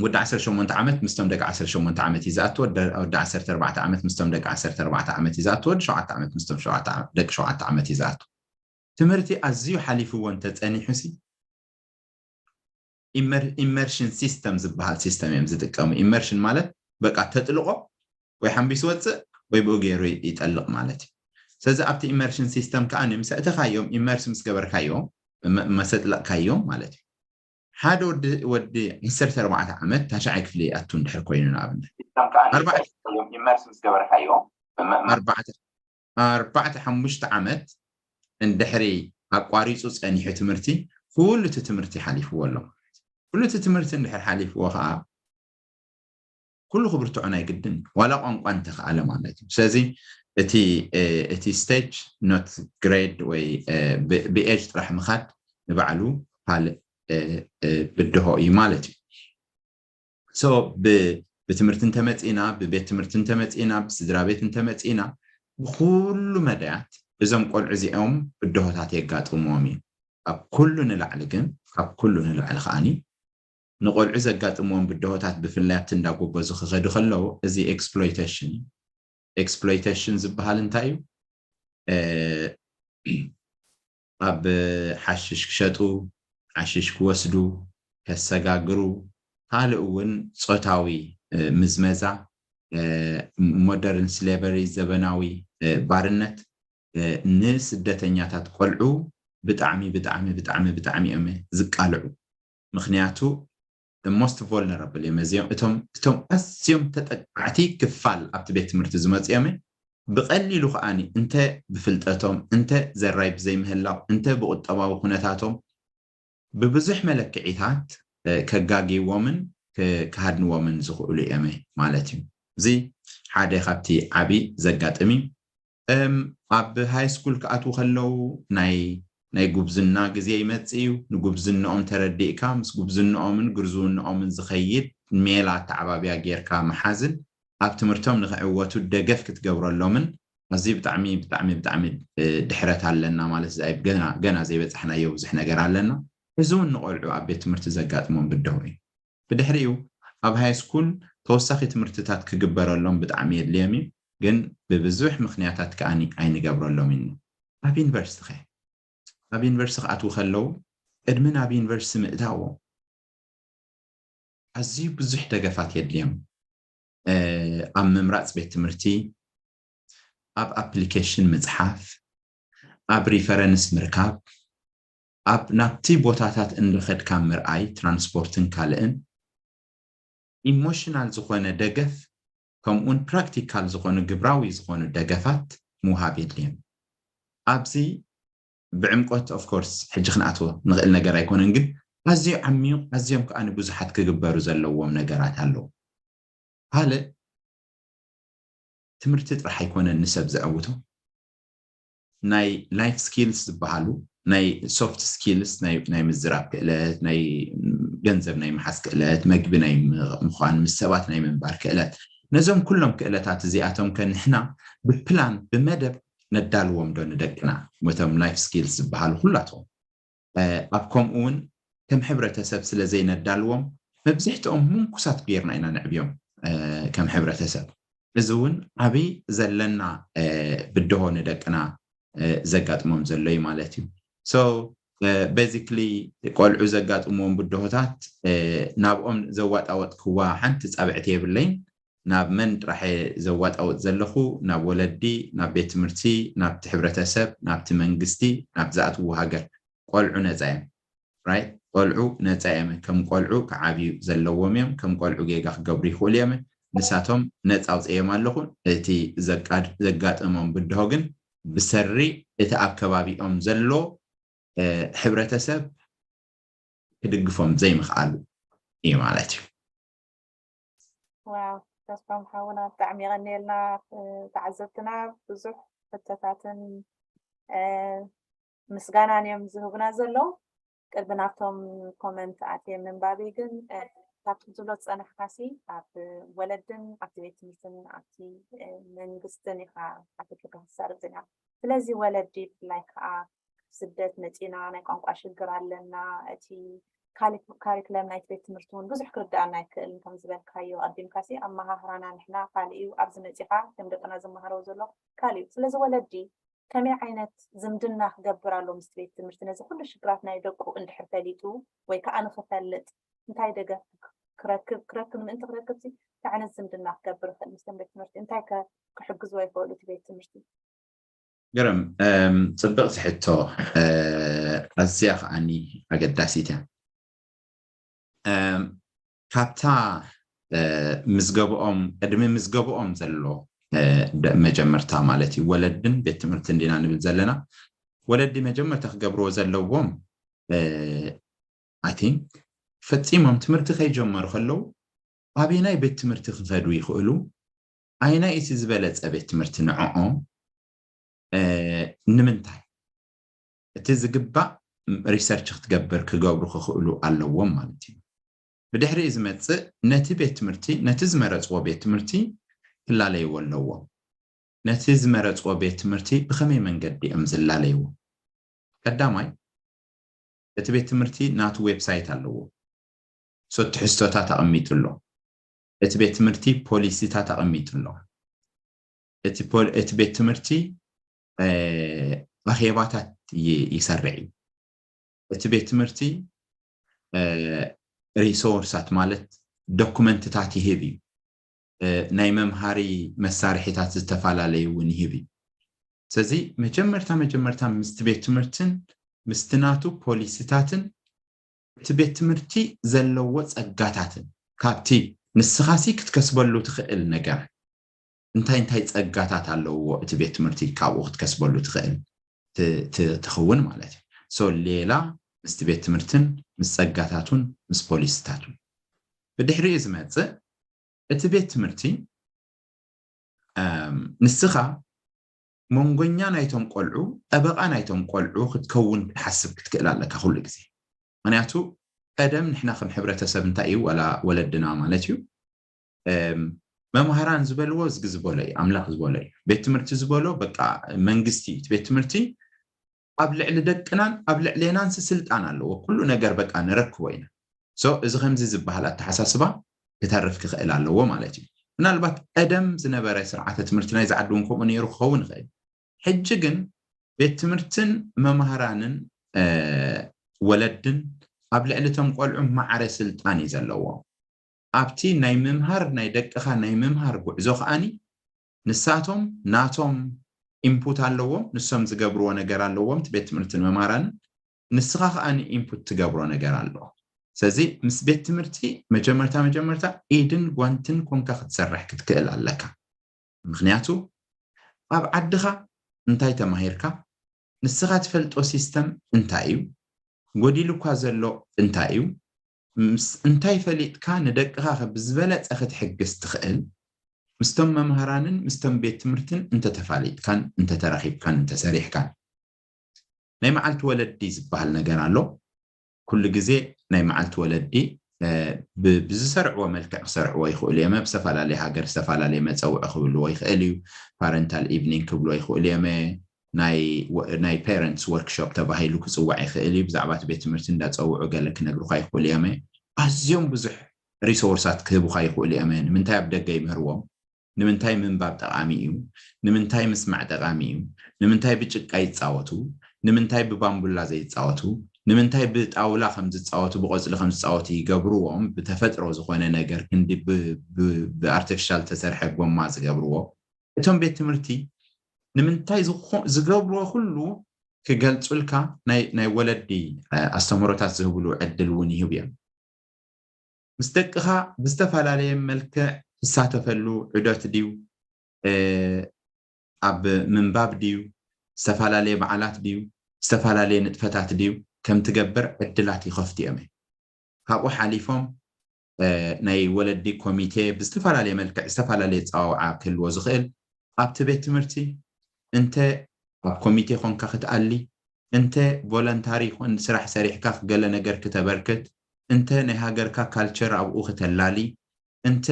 ወዲ ዓሰርተ ሸሞንተ ዓመት ምስቶም ደቂ ዓሰርተ ሸሞንተ ዓመት እዩ ዝኣቱ፣ ወዲ ዓሰርተ ኣርባዕተ ዓመት ምስቶም ደቂ ዓሰርተ ኣርባዕተ ዓመት እዩ ዝኣቱ፣ ወዲ ሸውዓተ ዓመት ምስቶም ደቂ ሸውዓተ ዓመት እዩ ዝኣቱ። ትምህርቲ ኣዝዩ ሓሊፍዎ እንተፀኒሑ ሲ ኢመርሽን ሲስተም ዝበሃል ሲስተም እዮም ዝጥቀሙ። ኢመርሽን ማለት በቃ ተጥልቆ ወይ ሓንቢስ ወፅእ ወይ ብኡ ገይሩ ይጠልቕ ማለት እዩ። ስለዚ ኣብቲ ኢመርሽን ሲስተም ከዓ ምስ ኣእተኻዮም ኢመርስ ምስ ገበርካዮም መሰጥለቕካዮም ማለት እዩ። ሓደ ወዲ ወዲ ዓሰርተ ኣርባዕተ ዓመት ታሽዓይ ክፍሊ ኣቱ እንድሕር ኮይኑ ንኣብነት ኣርባዕተ ሓሙሽተ ዓመት እንድሕሪ ኣቋሪፁ ፀኒሑ ትምህርቲ ኩሉ እቲ ትምህርቲ ሓሊፍዎ ኣሎ። ኩሉ እቲ ትምህርቲ እንድሕር ሓሊፍዎ ከዓ ኩሉ ክብርትዖ ናይ ግድን ዋላ ቋንቋ እንተኽኣለ ማለት እዩ። ስለዚ እቲ እቲ ስቴጅ ኖት ግሬድ ወይ ብኤጅ ጥራሕ ምኻድ ንባዕሉ ካልእ ብድሆ እዩ ማለት እዩ። ሶ ብትምህርቲ እንተመፂና ብቤት ትምህርቲ እንተመፂና ብስድራ ቤት እንተመፂና ብኩሉ መዳያት እዞም ቆልዑ እዚኦም ብድሆታት የጋጥምዎም እዩ። ካብ ኩሉ ንላዕሊ ግን ካብ ኩሉ ንላዕሊ ከዓኒ ንቆልዑ ዘጋጥምዎም ብድሆታት ብፍላይ ኣብቲ እንዳጎበዙ ክኸዱ ከለዉ እዚ ኤክስፕሎይቴሽን ኤክስፕሎይቴሽን ዝበሃል እንታይ እዩ? ኣብ ሓሽሽ ክሸጡ፣ ሓሽሽ ክወስዱ፣ ከሰጋግሩ፣ ካልእ እውን ፆታዊ ምዝመዛ፣ ሞደርን ስሌቨሪ፣ ዘበናዊ ባርነት ንስደተኛታት ቆልዑ ብጣዕሚ ብጣዕሚ ብጣዕሚ ብጣዕሚ እዮም ዝቃልዑ። ምክንያቱ most vulnerable እዮም እዚኦም፣ እቶም እቶም ኣዝዮም ተጠቃዕቲ ክፋል ኣብቲ ቤት ትምህርቲ ዝመፁ እዮም። ብቐሊሉ ከዓኒ እንተ ብፍልጠቶም፣ እንተ ዘራይ ብዘይምህላው፣ እንተ ብቁጠባዊ ኩነታቶም ብብዙሕ መለክዒታት ከጋግይዎምን ክሃድንዎምን ዝኽእሉ እዮም ማለት እዩ። እዚ ሓደ ካብቲ ዓብዪ ዘጋጥም እዩ። ኣብ ሃይ ስኩል ክኣትዉ ከለዉ ናይ ናይ ጉብዝና ግዜ ይመጽእ እዩ። ንጉብዝንኦም ተረዲእካ ምስ ጉብዝንኦምን ግርዝውንኦምን ዝኸይድ ሜላ ኣተዓባብያ ጌርካ ምሓዝን ኣብ ትምህርቶም ንኽዕወቱ ደገፍ ክትገብረሎምን ኣዝዩ ብጣዕሚ ብጣዕሚ ብጣዕሚ ድሕረት ኣለና ማለት ገና ገና ዘይበጻሕናዮ ብዙሕ ነገር ኣለና። እዚ እውን ንቆልዑ ኣብ ቤት ትምህርቲ ዘጋጥሞም ብድሆ እዩ። ብድሕሪኡ ኣብ ሃይ ስኩል ተወሳኺ ትምህርትታት ክግበረሎም ብጣዕሚ የድልዮም እዩ፣ ግን ብብዙሕ ምኽንያታት ከኣ ኣይንገብረሎም ኢና። ኣብ ዩኒቨርሲቲ ኸ? ኣብ ዩኒቨርሲቲ ክኣትዉ ከለዉ ቅድሚ ናብ ዩኒቨርሲቲ ምእታዎም ኣዝዩ ብዙሕ ደገፋት የድልዮም። ኣብ ምምራፅ ቤት ትምህርቲ፣ ኣብ ኣፕሊኬሽን ምፅሓፍ፣ ኣብ ሪፈረንስ ምርካብ፣ ኣብ ናብቲ ቦታታት እንድኸድካ ምርኣይ፣ ትራንስፖርትን ካልእን፣ ኢሞሽናል ዝኾነ ደገፍ ከምኡውን ፕራክቲካል ዝኾኑ ግብራዊ ዝኾኑ ደገፋት ምውሃብ የድልዮም። ኣብዚ ብዕምቆት ኦፍኮርስ ሕጂ ክንኣትዎ ንኽእል ነገር ኣይኮነን፣ ግን ኣዝዩ ዓሚቕ ኣዝዮም ከዓ ንብዙሓት ክግበሩ ዘለዎም ነገራት ኣለዉ። ካልእ ትምህርቲ ጥራሕ ኣይኮነን ንሰብ ዘዕውቶ፣ ናይ ላይፍ ስኪልስ ዝበሃሉ ናይ ሶፍት ስኪልስ ናይ ምዝራብ ክእለት፣ ናይ ገንዘብ ናይ ምሓዝ ክእለት፣ መግቢ ናይ ምዃን ምስ ሰባት ናይ ምንባር ክእለት፣ ነዞም ኩሎም ክእለታት እዚኣቶም ከ ንሕና ብፕላን ብመደብ ነዳልዎም ዶ ንደቅና? እቶም ላይፍ ስኪልስ ዝበሃሉ ኩላቶም ኣብ ከምኡ እውን ከም ሕብረተሰብ ስለ ዘይነዳልዎም መብዝሕትኦም ምንኩሳት ጌርና ኢና ነዕብዮም ከም ሕብረተሰብ። እዚ እውን ዓብይ ዘለና ብድሆ ንደቅና ዘጋጥሞም ዘሎ እዩ ማለት እዩ። So basically ቆልዑ ዘጋጥምዎም ብድሆታት ናብኦም ዘዋጣወጥክዋ ሓንቲ ፃብዕቲ የብለይን። ናብ መን ጥራሕ ዘዋጣውጥ ዘለኹ? ናብ ወለዲ፣ ናብ ቤት ትምህርቲ፣ ናብቲ ሕብረተሰብ፣ ናብቲ መንግስቲ፣ ናብ ዝኣትዉ ሃገር። ቆልዑ ነፃ እዮም። ራይት? ቆልዑ ነፃ እዮም። ከም ቆልዑ ክዓብዩ ዘለዎም እዮም። ከም ቆልዑ ጌጋ ክገብሩ ይኽእሉ እዮም። ንሳቶም ነፃ ኣውፅኦም ኣለኹ። እቲ ዘጋጥሞም ብድሆ ግን ብሰሪ እቲ ኣብ ከባቢኦም ዘሎ ሕብረተሰብ ክድግፎም ዘይምኽኣሉ እዩ ማለት እዩ። ዋው፣ ተስፋም ሓውና ብጣዕሚ የቐንየልና። ተዓዘብትና ብዙሕ ሕቶታትን ምስጋናን እዮም ዝህቡና ዘለዉ። ቅድሚ ናብቶም ኮመንት ኣትየ ምንባቢ ግን ካብቲ ክትብሎ ዝፀናሕካሲ ኣብ ወለድን ኣብቲ ቤት ትምህርትን ኣብቲ መንግስትን ኢኻ ኣትልካ ክትዛረብ ዜና። ስለዚ ወለዲ ብፍላይ ከዓ ስደት መፂና ናይ ቋንቋ ሽግር ኣለና። እቲ ካሪክለም ናይቲ ቤት ትምህርቲ እውን ብዙሕ ክርዳኣና ኣይክእልን። ከም ዝበልካዮ ኣዲምካሲ ኣመሃህራና ንሕና ካልእ እዩ፣ ኣብዚ መፂኻ ከም ደቅና ዝመሃረው ዘሎ ካልእ እዩ። ስለዚ ወለዲ ከመይ ዓይነት ዝምድና ክገብር ኣሎ ምስ ቤት ትምህርቲ? ነዚ ኩሉ ሽግራት ናይ ደቁ እንድሕር ፈሊጡ ወይ ከዓ ንክፈልጥ እንታይ ደገፍ ክረክብ ክረክብ ምእንቲ ክረክብ እንታይ ዓይነት ዝምድና ክገብር ይኽእል? ምስቶም ቤት ትምህርቲ እንታይ ክሕግዝዎ ይኽእሉ እቲ ቤት ትምህርቲ? ግርም፣ ፅብቕቲ ሕቶ፣ ኣዝያ ከዓኒ ኣገዳሲት እያ። ካብታ ምዝገብኦም ቅድሚ ምዝገብኦም ዘሎ መጀመርታ ማለት እዩ፣ ወለድን ቤት ትምህርቲ እንዲና ንብል ዘለና። ወለዲ መጀመርታ ክገብርዎ ዘለዎም I think ፈፂሞም ትምህርቲ ከይጀመሩ ከለዉ ኣበየናይ ቤት ትምህርቲ ክኸዱ ይኽእሉ፣ ኣየናይ እቲ ዝበለፀ ቤት ትምህርቲ ንዕኦም፣ ንምንታይ እቲ ዝግባእ ሪሰርች ክትገብር ክገብሩ ክኽእሉ ኣለዎም ማለት እዩ። ብድሕሪኡ ዝመፅእ ነቲ ቤት ትምህርቲ ነቲ ዝመረፅዎ ቤት ትምህርቲ ክላለይዎ ኣለዎም። ነቲ ዝመረፅዎ ቤት ትምህርቲ ብኸመይ መንገዲ እዮም ዝላለይዎ? ቀዳማይ እቲ ቤት ትምህርቲ ናቱ ዌብሳይት ኣለዎ። ሶ ትሕዝቶታት ኣቐሚጡ ኣሎ። እቲ ቤት ትምህርቲ ፖሊሲታት ኣቐሚጡ ኣሎ። እቲ ቤት ትምህርቲ ኣኼባታት ይሰርዕ እዩ። እቲ ቤት ትምህርቲ ሪሶርሳት ማለት ዶኩመንትታት ይህብ እዩ። ናይ መምሃሪ መሳርሒታት ዝተፈላለዩ እውን ይህብ እዩ። ስለዚ መጀመርታ መጀመርታ ምስቲ ቤት ትምህርትን ምስቲ ናቱ ፖሊሲታትን እቲ ቤት ትምህርቲ ዘለዎ ጸጋታትን ካብቲ ንስኻሲ ክትከስበሉ ትኽእል ነገር እንታይ እንታይ ጸጋታት ኣለውዎ እቲ ቤት ትምህርቲ ካብኡ ክትከስበሉ ትኽእል ትኸውን ማለት እዩ። ሶ ሌላ ምስቲ ቤት ትምህርትን ምስ ጸጋታቱን ምስ ፖሊሲታቱን ብድሕሪኡ ዝመጽእ እቲ ቤት ትምህርቲ ንስኻ መንጎኛ ናይቶም ቆልዑ ጠበቓ ናይቶም ቆልዑ ክትከውን ክትሓስብ ክትክእል ኣለካ ኩሉ ግዜ። ምክንያቱ ቀደም ንሕና ከም ሕብረተሰብ እንታይ እዩ ዋላ ወለድና ማለት እዩ መምሃራን ዝበልዎ እዝጊ ዝበሎ እዩ ኣምላኽ ዝበሎ እዩ ቤት ትምህርቲ ዝበሎ በቃ መንግስቲ እቲ ቤት ትምህርቲ ኣብ ልዕሊ ደቅናን ኣብ ልዕሌናን ስልጣን ኣለዎ ኩሉ ነገር በቃ ንረክቦ ኢና ሶ እዚ ከምዚ ዝበሃል ኣተሓሳስባ ክተርፍ ክኽእል ኣለዎ ማለት እዩ ምናልባት ቀደም ዝነበረ ስርዓተ ትምህርቲ ናይ ዝዓዲ እውን ከምኡ ነይሩ ክኸውን ይኽእል ሕጂ ግን ቤት ትምህርትን መምሃራንን ወለድን ኣብ ልዕሊ እቶም ቆልዑ ማዕረ ስልጣን እዩ ዘለዎ ኣብቲ ናይ ምምሃር ናይ ደቅኻ ናይ ምምሃር ጉዕዞ ከዓኒ ንሳቶም ናቶም ኢንፑት ኣለዎም ንሶም ዝገብርዎ ነገር ኣለዎም እቲ ቤት ትምህርትን መምሃራንን ንስኻ ከዓኒ ኢንፑት ትገብሮ ነገር ኣሎ ስለዚ ምስ ቤት ትምህርቲ መጀመርታ መጀመርታ ኢድን ጓንትን ኮንካ ክትሰርሕ ክትክእል ኣለካ ምክንያቱ ኣብ ዓድኻ እንታይ ተማሂርካ ንስኻ ትፈልጦ ሲስተም እንታይ እዩ ጎዲሉካ ዘሎ እንታይ እዩ እንታይ ፈሊጥካ ንደቅኻ ብዝበለፀ ክትሕግዝ ትኽእል ምስቶም መምሃራንን ምስቶም ቤት ትምህርትን እንተተፋሊጥካን እንተተራኺብካን እንተሰሪሕካን ናይ መዓልቲ ወለዲ ዝበሃል ነገር ኣሎ ኩሉ ግዜ ናይ መዓልቲ ወለዲ ብዝሰርዕዎ መልክዕ ክሰርዕዎ ይኽእሉ እዮም ብዝተፈላለየ ሃገር ዝተፈላለየ መፀውዒ ክብልዎ ይኽእል እዩ ፓረንታል ኢቭኒንግ ክብልዎ ይኽእሉ እዮም ናይ ፓረንትስ ወርክሾፕ ተባሂሉ ክፅዋዕ ይኽእል እዩ ብዛዕባ እቲ ቤት ትምህርቲ እንዳፀውዑ ገለ ክነግሩካ ይኽእሉ እዮም ኣዝዮም ብዙሕ ሪሶርሳት ክህቡካ ይኽእሉ እዮም ንምንታይ ኣብ ደገ ይምህርዎም ንምንታይ ምንባብ ጠቓሚ እዩ ንምንታይ ምስማዕ ጠቓሚ እዩ ንምንታይ ብጭቃ ይፃወቱ ንምንታይ ብባምቡላ ዘይፃወቱ ንምንታይ ብጣውላ ከም ዝፃወቱ ብቆፅሊ ከም ዝፃወቱ ይገብርዎም ብተፈጥሮ ዝኾነ ነገር ክንዲ ብኣርቲፊሻል ተሰርሐ ጎማ ዝገብርዎ እቶም ቤት ትምህርቲ ንምንታይ ዝገብርዎ ኩሉ ክገልፁልካ ናይ ወለዲ ኣስተምህሮታት ዝህብሉ ዕድል እውን ይህቡ እዮም ምስ ደቅኻ ብዝተፈላለየ መልክዕ ትሳተፈሉ ዑደት ድዩ ኣብ ምንባብ ድዩ ዝተፈላለየ በዓላት ድዩ ዝተፈላለየ ንጥፈታት ድዩ ከም ትገብር ዕድላት ይኸፍቱ እዮም ካብኡ ሓሊፎም ናይ ወለዲ ኮሚቴ ብዝተፈላለየ መልክዕ ዝተፈላለየ ፀዋውዓ ክህልዎ ዝኽእል ኣብቲ ቤት ትምህርቲ እንተ ኣብ ኮሚቴ ኮንካ ክትኣሊ እንተ ቮለንታሪ ይኹን ስራሕ ሰሪሕካ ገለ ነገር ክተበርክት እንተ ናይ ሃገርካ ካልቸር ኣብኡ ክተላሊ እንተ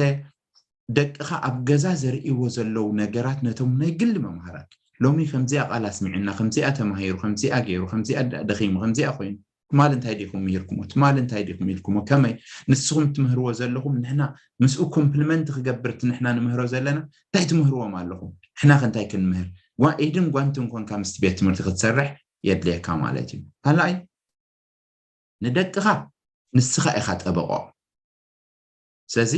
ደቅኻ ኣብ ገዛ ዘርእይዎ ዘለዉ ነገራት ነቶም ናይ ግሊ መምሃራን ሎሚ ከምዚኣ ቃል ኣስሚዕና ከምዚኣ ተማሂሩ ከምዚኣ ገይሩ ከምዚኣ ደኺሙ ከምዚኣ ኮይኑ ትማል እንታይ ዲኹም ምሂርኩሞ ትማል እንታይ ዲኹም ኢልኩሞ ከመይ ንስኹም ትምህርዎ ዘለኹም ንሕና ምስኡ ኮምፕሊመንት ክገብር እቲ ንሕና ንምህሮ ዘለና እንታይ ትምህርዎም ኣለኹም ንሕና ከ እንታይ ክንምህር ዋ ኢድን ጓንትን ኮንካ ምስቲ ቤት ትምህርቲ ክትሰርሕ የድልየካ ማለት እዩ ካልኣይ ንደቅኻ ንስኻ ኢኻ ጠበቆ ስለዚ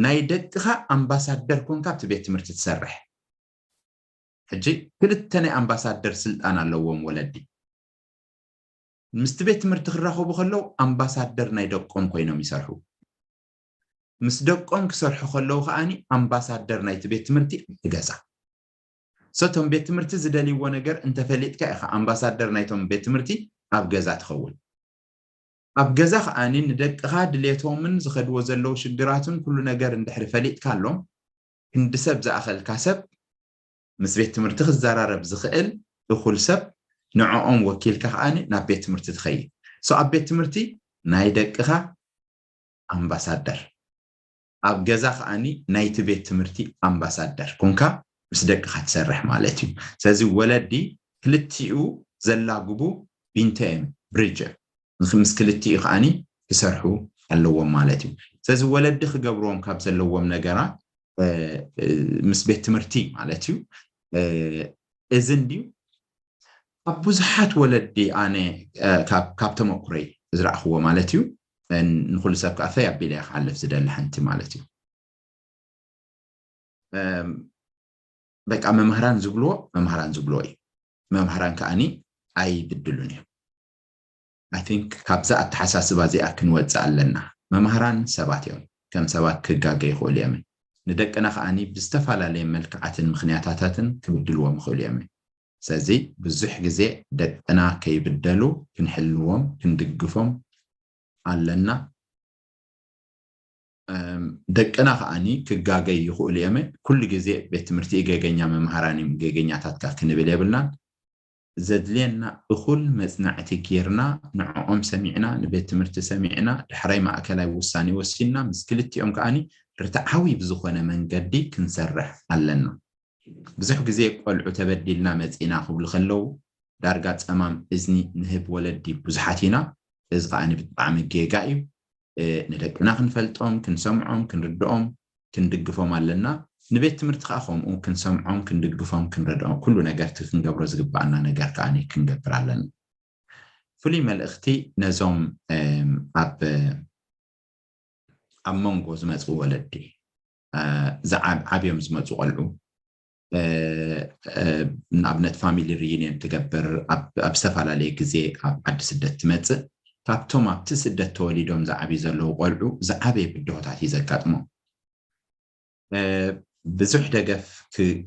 ናይ ደቅኻ ኣምባሳደር ኮንካ ኣብቲ ቤት ትምህርቲ ትሰርሕ ሕጂ ክልተ ናይ ኣምባሳደር ስልጣን ኣለዎም ወለዲ ምስቲ ቤት ትምህርቲ ክራኸቡ ከለዉ ኣምባሳደር ናይ ደቆም ኮይኖም ይሰርሑ ምስ ደቆም ክሰርሑ ከለዉ ከዓኒ ኣምባሳደር ናይቲ ቤት ትምህርቲ ኣብቲ ገዛ ሰቶም ቤት ትምህርቲ ዝደልይዎ ነገር እንተፈሊጥካ ኢኻ ኣምባሳደር ናይቶም ቤት ትምህርቲ ኣብ ገዛ ትኸውን ኣብ ገዛ ከዓኒ ንደቅኻ ድሌቶምን ዝኸድዎ ዘለዉ ሽግራትን ኩሉ ነገር እንድሕሪ ፈሊጥካሎም ክንዲ ሰብ ዝኣኸልካ ሰብ ምስ ቤት ትምህርቲ ክዘራረብ ዝኽእል እኹል ሰብ ንዕኦም ወኪልካ ከዓኒ ናብ ቤት ትምህርቲ ትኸይድ so ኣብ ቤት ትምህርቲ ናይ ደቅኻ ኣምባሳደር ኣብ ገዛ ከዓኒ ናይቲ ቤት ትምህርቲ ኣምባሳደር ኮንካ ምስ ደቅኻ ትሰርሕ ማለት እዩ ስለዚ ወለዲ ክልቲኡ ዘላግቡ ቢንተ እዮም ብሪጅ ምስ ክልቲኡ ከዓኒ ክሰርሑ ኣለዎም ማለት እዩ ስለዚ ወለዲ ክገብርዎም ካብ ዘለዎም ነገራት ምስ ቤት ትምህርቲ ማለት እዩ እዚ እንድዩ ካብ ብዙሓት ወለዲ ኣነ ካብ ተመኩረይ ዝረእኽዎ ማለት እዩ ንኩሉ ሰብ ከዓ ፈይ ኣቢለ ክሓልፍ ዝደሊ ሓንቲ ማለት እዩ በቃ መምህራን ዝብልዎ መምህራን ዝብልዎ እዩ መምህራን ከዓኒ ኣይብድሉን እዮም። I think ካብዛ ኣተሓሳስባ እዚኣ ክንወፅእ ኣለና። መማህራን ሰባት እዮም። ከም ሰባት ክጋገ ይኽእሉ እዮም። ንደቅና ከዓኒ ብዝተፈላለየ መልክዓትን ምኽንያታታትን ክብድልዎም ይኽእሉ እዮም። ስለዚ ብዙሕ ግዜ ደቅና ከይብደሉ ክንሕልዎም ክንድግፎም ኣለና። ደቅና ከዓኒ ክጋገይ ይኽእሉ እዮም። ኩሉ ግዜ ቤት ትምህርቲ ገገኛ መምሃራን እዮም፣ ገገኛታት ካ ክንብል የብልናን። ዘድልየና እኹል መፅናዕቲ ጌርና ንዕኦም ሰሚዕና ንቤት ትምህርቲ ሰሚዕና ዳሕራይ ማእከላይ ውሳኔ ወሲንና ምስ ክልቲኦም ከዓኒ ርትዓዊ ብዝኾነ መንገዲ ክንሰርሕ ኣለና። ብዙሕ ግዜ ቆልዑ ተበዲልና መፂና ክብሉ ከለዉ ዳርጋ ፀማም እዝኒ ንህብ ወለዲ ብዙሓት ኢና። እዚ ከዓኒ ብጣዕሚ ጌጋ እዩ። ንደቅና ክንፈልጦም ክንሰምዖም ክንርድኦም ክንድግፎም ኣለና። ንቤት ትምህርቲ ከዓ ከምኡ ክንሰምዖም ክንድግፎም ክንረድኦም ኩሉ ነገር እቲ ክንገብሮ ዝግባኣና ነገር ከዓኒ ክንገብር ኣለና። ፍሉይ መልእኽቲ ነዞም ኣብ ኣብ መንጎ ዝመፁ ወለዲ ዝዓብዮም ዝመፁ ቆልዑ ንኣብነት ፋሚሊ ሪዩኒየን ትገብር ኣብ ዝተፈላለየ ግዜ ኣብ ዓዲ ስደት ትመፅእ ካብቶም ኣብቲ ስደት ተወሊዶም ዝዓብዩ ዘለዉ ቆልዑ ዝዓበየ ብድሆታት እዩ ዘጋጥሞም። ብዙሕ ደገፍ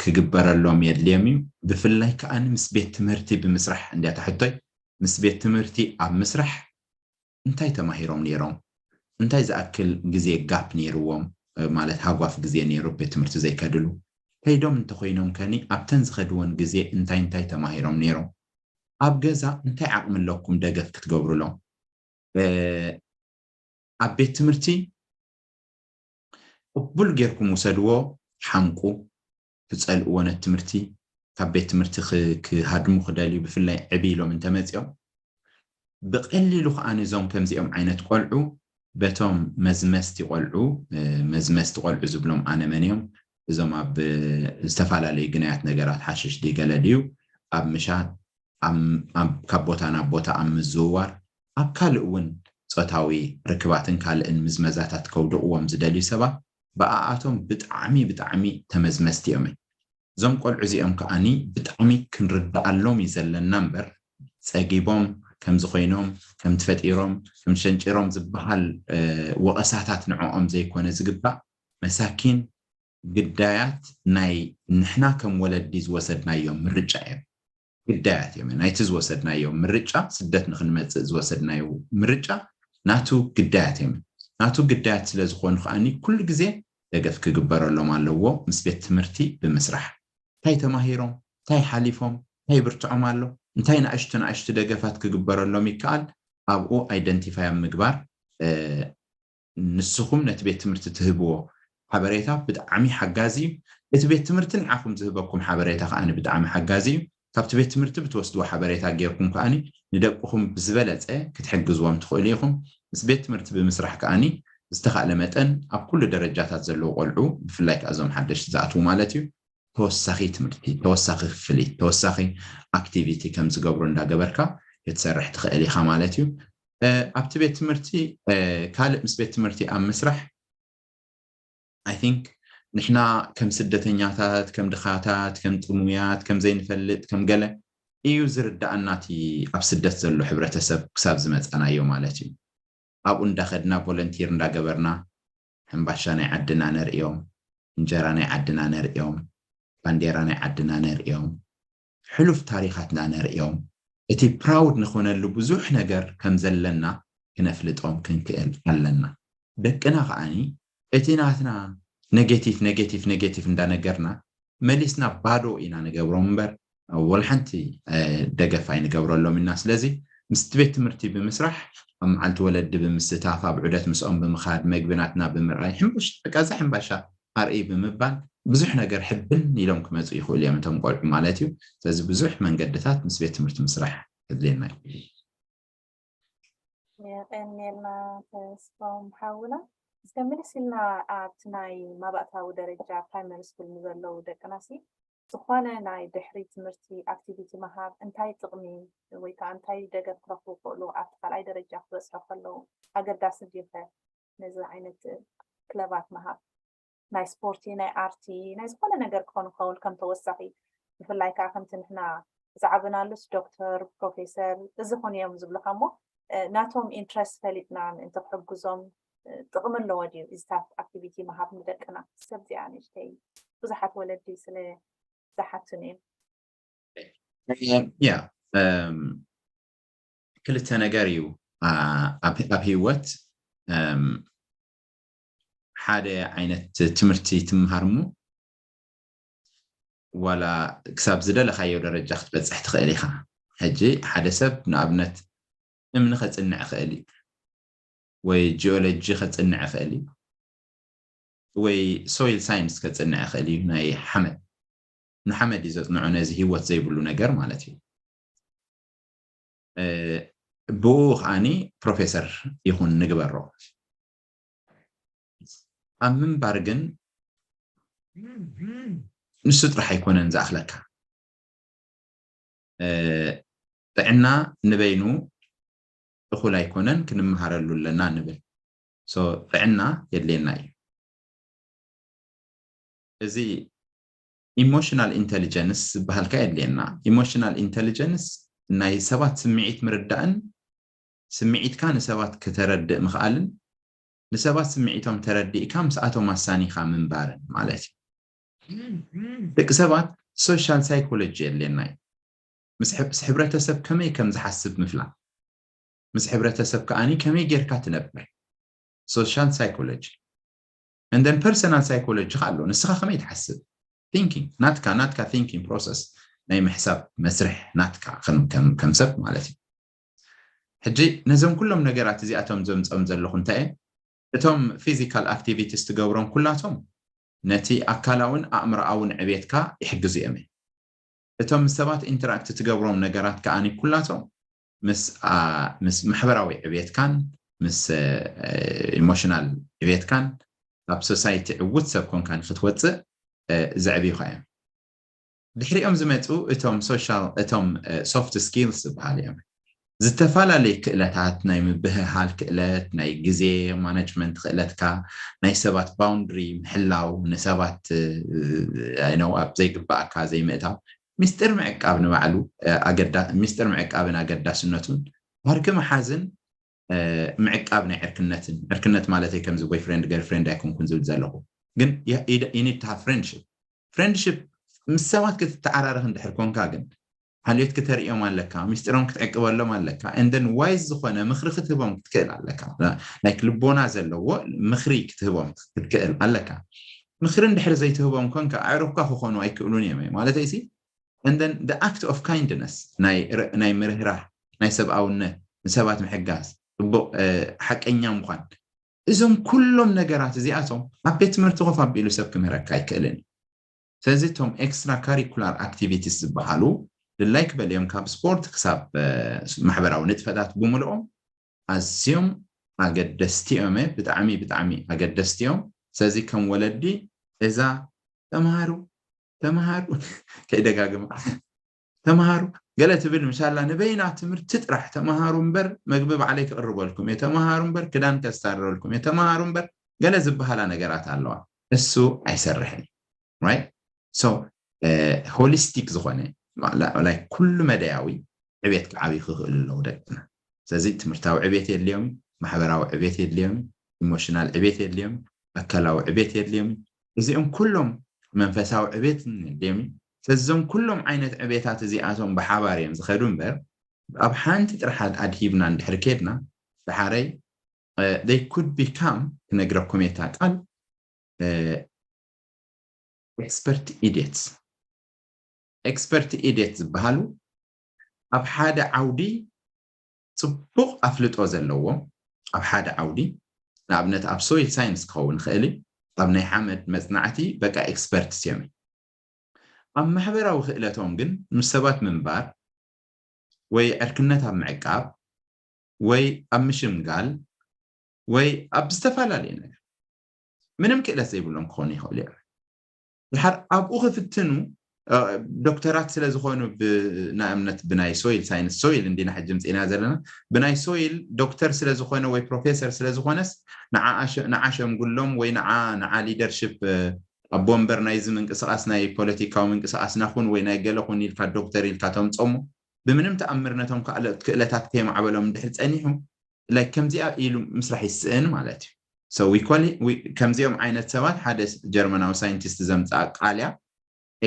ክግበረሎም የድልዮም እዩ። ብፍላይ ከዓ ምስ ቤት ትምህርቲ ብምስራሕ እንዲያ ትሕቶይ ምስ ቤት ትምህርቲ ኣብ ምስራሕ እንታይ ተማሂሮም ነይሮም? እንታይ ዝኣክል ግዜ ጋፕ ነይርዎም? ማለት ሃጓፍ ግዜ ነይሩ ቤት ትምህርቲ ዘይከድሉ ከይዶም እንተኮይኖም ከኒ ኣብተን ዝኸድወን ግዜ እንታይ እንታይ ተማሂሮም ነይሮም? ኣብ ገዛ እንታይ ዓቕሚ ኣለኩም ደገፍ ክትገብሩሎም? ኣብ ቤት ትምህርቲ ቅቡል ጌርኩም ውሰድዎ። ሓምቁ ክፀልእዎ ነቲ ትምህርቲ ካብ ቤት ትምህርቲ ክሃድሙ ክደልዩ ብፍላይ ዕብ ኢሎም እንተመፂኦም ብቐሊሉ ከዓ ነዞም ከምዚኦም ዓይነት ቆልዑ በቶም መዝመዝቲ ቆልዑ መዝመዝቲ ቆልዑ ዝብሎም ኣነ መን እዮም እዞም ኣብ ዝተፈላለዩ ግናያት ነገራት ሓሽሽ ድዩ ገለ ድዩ ኣብ ምሻት ካብ ቦታ ናብ ቦታ ኣብ ምዝውዋር ኣብ ካልእ እውን ፆታዊ ርክባትን ካልእን ምዝመዛታት ከውድቕዎም ዝደልዩ ሰባት ብኣኣቶም ብጣዕሚ ብጣዕሚ ተመዝመዝቲ እዮም። እዞም ቆልዑ እዚኦም ከዓኒ ብጣዕሚ ክንርድኣሎም እዩ ዘለና እምበር ፀጊቦም ከምዚ ኮይኖም ከምቲ ፈጢሮም ከም ሸንጪሮም ዝበሃል ወቐሳታት ንዕኦም ዘይኮነ ዝግባእ መሳኪን ግዳያት ናይ ንሕና ከም ወለዲ ዝወሰድናዮም ምርጫ እዮም። ግዳያት እዮም። ናይቲ ዝወሰድናዮ ምርጫ ስደት ንክንመፅእ ዝወሰድናዮ ምርጫ ናቱ ግዳያት እዮም። ናቱ ግዳያት ስለ ዝኾኑ ከዓኒ ኩሉ ግዜ ደገፍ ክግበረሎም ኣለዎ። ምስ ቤት ትምህርቲ ብምስራሕ እንታይ ተማሂሮም እንታይ ሓሊፎም እንታይ ብርትዖም ኣሎ እንታይ ንኣሽቱ ንኣሽቱ ደገፋት ክግበረሎም ይከኣል ኣብኡ ኣይደንቲፋይ ኣብ ምግባር ንስኹም ነቲ ቤት ትምህርቲ ትህብዎ ሓበሬታ ብጣዕሚ ሓጋዚ እዩ። እቲ ቤት ትምህርቲ ንዓኹም ዝህበኩም ሓበሬታ ከዓኒ ብጣዕሚ ሓጋዚ እዩ። ካብቲ ቤት ትምህርቲ ብትወስድዎ ሓበሬታ ጌርኩም ከዓኒ ንደቅኹም ብዝበለፀ ክትሕግዝዎም ትኽእሉ ኢኹም። ምስ ቤት ትምህርቲ ብምስራሕ ከዓኒ ዝተኻእለ መጠን ኣብ ኩሉ ደረጃታት ዘለዉ ቆልዑ ብፍላይ ከዓ እዞም ሓደሽቲ ዝኣትዉ ማለት እዩ ተወሳኺ ትምህርቲ፣ ተወሳኺ ክፍሊት፣ ተወሳኺ ኣክቲቪቲ ከም ዝገብሩ እንዳገበርካ ክትሰርሕ ትኽእል ኢኻ ማለት እዩ። ኣብቲ ቤት ትምህርቲ ካልእ ምስ ቤት ትምህርቲ ኣብ ምስራሕ I think ንሕና ከም ስደተኛታት ከም ድኻታት ከም ጥሙያት ከም ዘይንፈልጥ ከም ገለ እዩ ዝርዳኣና እቲ ኣብ ስደት ዘሎ ሕብረተሰብ ክሳብ ዝመፃናዮ ማለት እዩ። ኣብኡ እንዳኸድና ቮለንቲር እንዳገበርና ሕምባሻ ናይ ዓድና ነርእዮም፣ እንጀራ ናይ ዓድና ነርእዮም፣ ባንዴራ ናይ ዓድና ነርእዮም፣ ሕሉፍ ታሪኻትና ነርእዮም። እቲ ፕራውድ ንኾነሉ ብዙሕ ነገር ከም ዘለና ክነፍልጦም ክንክእል ኣለና። ደቅና ከዓኒ እቲ ናትና ኔጌቲቭ ኔጌቲቭ ኔጌቲቭ እንዳነገርና መሊስና ባዶ ኢና ንገብሮም እምበር ወላ ሓንቲ ደገፍ ኣይንገብረሎም ኢና። ስለዚ ምስቲ ቤት ትምህርቲ ብምስራሕ ኣብ መዓልቲ ወለዲ ብምስታፍ ኣብ ዑደት ምስኦም ብምኻድ መግቢ ናትና ብምርኣይ ሕምቡሽ በቃ እዛ ሕምባሻ ኣርእይ ብምባል ብዙሕ ነገር ሕብን ኢሎም ክመፁ ይኽእሉ እዮም እቶም ቆልዑ ማለት እዩ። ስለዚ ብዙሕ መንገድታት ምስ ቤት ትምህርቲ ምስራሕ የድልየና እዩ። የቐንየልና ተስፋም ሓውና። እስከ ምልስ ኢልና ኣብቲ ናይ ማባእታዊ ደረጃ ፕራይመሪ ስኩል ንዘለዉ ደቅናሲ ዝኾነ ናይ ድሕሪ ትምህርቲ ኣክቲቪቲ ምሃብ እንታይ ጥቕሚ ወይ ከዓ እንታይ ደገፍ ክረኽቡ ይኽእሉ ኣብቲ ካልኣይ ደረጃ ክበፅሑ ከለዉ ኣገዳሲ ድዩኸ ነዚ ዓይነት ክለባት ምሃብ ናይ ስፖርቲ ናይ ኣርቲ ናይ ዝኾነ ነገር ክኾኑ ክኸውን ከም ተወሳኺ ብፍላይ ከዓ ከምቲ ንሕና ዝዓበናሉስ ዶክተር፣ ፕሮፌሰር እዚ ኾን እዮም ዝብሉኻ እሞ፣ እ፣ ናቶም ኢንትረስት ፈሊጥና ምእንቲ ክሕግዞም፣ እ፣ ጥቕሚ ኣለዎ ድዩ? እዚ ታይፕ ኣክቲቪቲ ምሃብ ንደቅና ሰብ እዚኣ ንእሽተይ ብዙሓት ወለዲ ስለ ዝሓቱን እዮም። ያ እም፣ ክልተ ነገር እዩ። አ፣ ኣብ ኣብ ህይወት እም፣ ሓደ ዓይነት ትምህርቲ ትምሃር እሞ ዋላ ክሳብ ዝደለኻዮ ደረጃ ክትበፅሕ ትኽእል ኢኻ። ሕጂ ሓደ ሰብ ንኣብነት እምኒ ከፅንዕ ይኽእል እዩ፣ ወይ ጂኦሎጂ ከፅንዕ ይኽእል እዩ፣ ወይ ሶይል ሳይንስ ከፅንዕ ይኽእል እዩ። ናይ ሓመድ ንሓመድ እዩ ዘፅንዖ፣ ነዚ ህይወት ዘይብሉ ነገር ማለት እዩ። እ፣ ብኡ ከዓኒ ፕሮፌሰር ይኹን ንግበሮ። ኣብ ምንባር ግን ንሱ ጥራሕ ኣይኮነን ዝኣኽለካ። እ፣ ጥዕና ንበይኑ እኹል ኣይኮነን፣ ክንመሃረሉ ኣለና ንብል። ሶ ጥዕና የድልየና እዩ። እዚ ኢሞሽናል ኢንተሊጀንስ ዝበሃል ከ የድልየና። ኢሞሽናል ኢንተሊጀንስ ናይ ሰባት ስምዒት ምርዳእን ስምዒትካ ንሰባት ከተረድእ ምኽኣልን ንሰባት ስምዒቶም ተረዲእካ ምስኣቶም ኣሳኒኻ ምንባርን ማለት እዩ። ደቂ ሰባት ሶሻል ሳይኮሎጂ የድልየና እዩ። ምስ ሕብረተሰብ ከመይ ከም ዝሓስብ ምፍላጥ፣ ምስ ሕብረተሰብ ከኣኒ ከመይ ጌርካ ትነብር፣ ሶሻል ሳይኮሎጂ። And then ፐርሰናል ሳይኮሎጂ ከ ኣሎ፣ ንስኻ ከመይ ትሓስብ፣ ቲንኪንግ ናትካ ናትካ ቲንኪንግ ፕሮሰስ፣ ናይ ምሕሳብ መስርሕ ናትካ ከም ሰብ ማለት እዩ። ሕጂ ነዞም ኩሎም ነገራት እዚኣቶም ዘምፀም ዘለኹ እንታይ እየ? እቶም ፊዚካል ኣክቲቪቲስ ትገብሮም ኩላቶም ነቲ ኣካላውን ኣእምሮኣውን ዕቤትካ ይሕግዙ እዮም። እቶም ምስ ሰባት ኢንተራክት ትገብሮም ነገራት ከኣኒ ኩላቶም ምስ ማሕበራዊ ዕቤትካን ምስ ኢሞሽናል ዕቤትካን ኣብ ሶሳይቲ ዕውት ሰብ ኮንካ ንክትወፅእ ዘዕብዩካ እዮም። ድሕሪኦም ዝመፁ እቶም ሶሻል እቶም ሶፍት ስኪልስ ዝበሃል እዮም። ዝተፈላለዩ ክእለታት፣ ናይ ምብህሃል ክእለት፣ ናይ ግዜ ማነጅመንት ክእለትካ፣ ናይ ሰባት ባውንድሪ ምሕላው፣ ንሰባት ነው ኣብ ዘይግባእካ ዘይምእታው፣ ሚስጥር ምዕቃብ ንባዕሉ ሚስጥር ምዕቃብን ኣገዳስነቱን፣ ባህርኪ ምሓዝን ምዕቃብ ናይ ዕርክነትን፣ ዕርክነት ማለተይ ከምዚ ቦይፍሬንድ ገርፍሬንድ ኣይኮንኩን ዝብል ዘለኹ፣ ግን you need to have friendship። ፍሬንድሽፕ ምስ ሰባት ክትተዓራረኽ እንድሕር ኮንካ ግን ሓልዮት ክተርእዮም ኣለካ፣ ሚስጢሮም ክትዕቅበሎም ኣለካ፣ and then ዋይዝ ዝኾነ ምኽሪ ክትህቦም ክትክእል ኣለካ። ላይክ ልቦና ዘለዎ ምኽሪ ክትህቦም ክትክእል ኣለካ። ምኽሪ እንድሕር ዘይትህቦም ኮንካ ኣዕሩኽካ ክኾኑ ኣይክእሉን እዮም ማለት ሲ። And then the act of kindness ናይ ምርህራህ፣ ናይ ሰብኣውነት፣ ንሰባት ምሕጋዝ፣ ፅቡቕ ሓቀኛ ምዃን፣ እዞም ኩሎም ነገራት እዚኣቶም ኣብ ቤት ትምህርቲ ኮፍ ኣቢሉ ሰብ ክምህረካ ኣይክእልን። ስለዚ እቶም ኤክስትራ ካሪኩላር ኣክቲቪቲስ ዝበሃሉ ድላይ ክበል እዮም፣ ካብ ስፖርት ክሳብ ማሕበራዊ ንጥፈታት ብምልኦም ኣዝዮም ኣገደስቲ እዮም። ብጣዕሚ ብጣዕሚ ኣገደስቲ እዮም። ስለዚ ከም ወለዲ እዛ ተምሃሩ ተምሃሩ ከይደጋግማ ተምሃሩ ገለ ትብል ምሻላ ንበይና ትምህርቲ ጥራሕ ተምሃሩ እምበር መግቢ ባዕለይ ክቕርበልኩም እየ፣ ተምሃሩ እምበር ክዳን ከስታርረልኩም እየ፣ ተምሃሩ እምበር ገለ ዝበሃላ ነገራት ኣለዋ። እሱ ኣይሰርሕን። ራይት? ሶ ሆሊስቲክ ዝኾነ ላይ ኩሉ መዳያዊ ዕቤት ክዓብዩ ክኽእሉ ኣለዉ ደቅና። ስለዚ ትምህርታዊ ዕቤት የድልዮም፣ ማሕበራዊ ዕቤት የድልዮም፣ ኢሞሽናል ዕቤት የድልዮም፣ ኣካላዊ ዕቤት የድልዮም። እዚኦም ኩሎም መንፈሳዊ ዕቤት የድልዮም። ስለዚዞም ኩሎም ዓይነት ዕቤታት እዚኣቶም ብሓባር እዮም ዝኸዱ እምበር ኣብ ሓንቲ ጥራሕ ኣድሂብና እንድሕር ከድና ድሓረይ they could become ክነግረኩም የታ ቃል ኤክስፐርት ኢዴትስ። ኤክስፐርት ኢዴት ዝበሃሉ ኣብ ሓደ ዓውዲ ፅቡቕ ኣፍልጦ ዘለዎም፣ ኣብ ሓደ ዓውዲ ንኣብነት ኣብ ሶይል ሳይንስ ክኸውን ይኽእል እዩ፣ ኣብ ናይ ሓመድ መፅናዕቲ በቃ ኤክስፐርትስ እዮም። ኣብ ማሕበራዊ ክእለቶም ግን ምስ ሰባት ምንባር ወይ ዕርክነት ኣብ ምዕቃብ ወይ ኣብ ምሽምጋል ወይ ኣብ ዝተፈላለየ ነገር ምንም ክእለት ዘይብሎም ክኾኑ ይኽእሉ እዮም። ድሓር ኣብኡ ክፍትኑ ዶክተራት ስለ ዝኾኑ ንኣብነት ብናይ ሶይል ሳይንስ፣ ሶይል እንዲና ሕጂ ምፅኢና ዘለና፣ ብናይ ሶይል ዶክተር ስለ ዝኾነ ወይ ፕሮፌሰር ስለ ዝኾነስ ንዓ ሸምጉሎም ወይ ንዓ ሊደርሽፕ ኣቦ ወንበር ናይዚ ምንቅስቃስ ናይ ፖለቲካዊ ምንቅስቃስ ናኹን ወይ ናይ ገለኹን ኢልካ ዶክተር ኢልካ ተምፀሞ ብምንም ተኣምር ነቶም ካልኦት ክእለታት ከይማዕበሎም እንድሕር ፀኒሑ like ከምዚኣ ኢሉ ምስራሕ ይስእን ማለት እዩ። So we call it- we- ከምዚኦም ዓይነት ሰባት ሓደ ጀርመናዊ ሳይንቲስት ዘምፅኣ ቃል እያ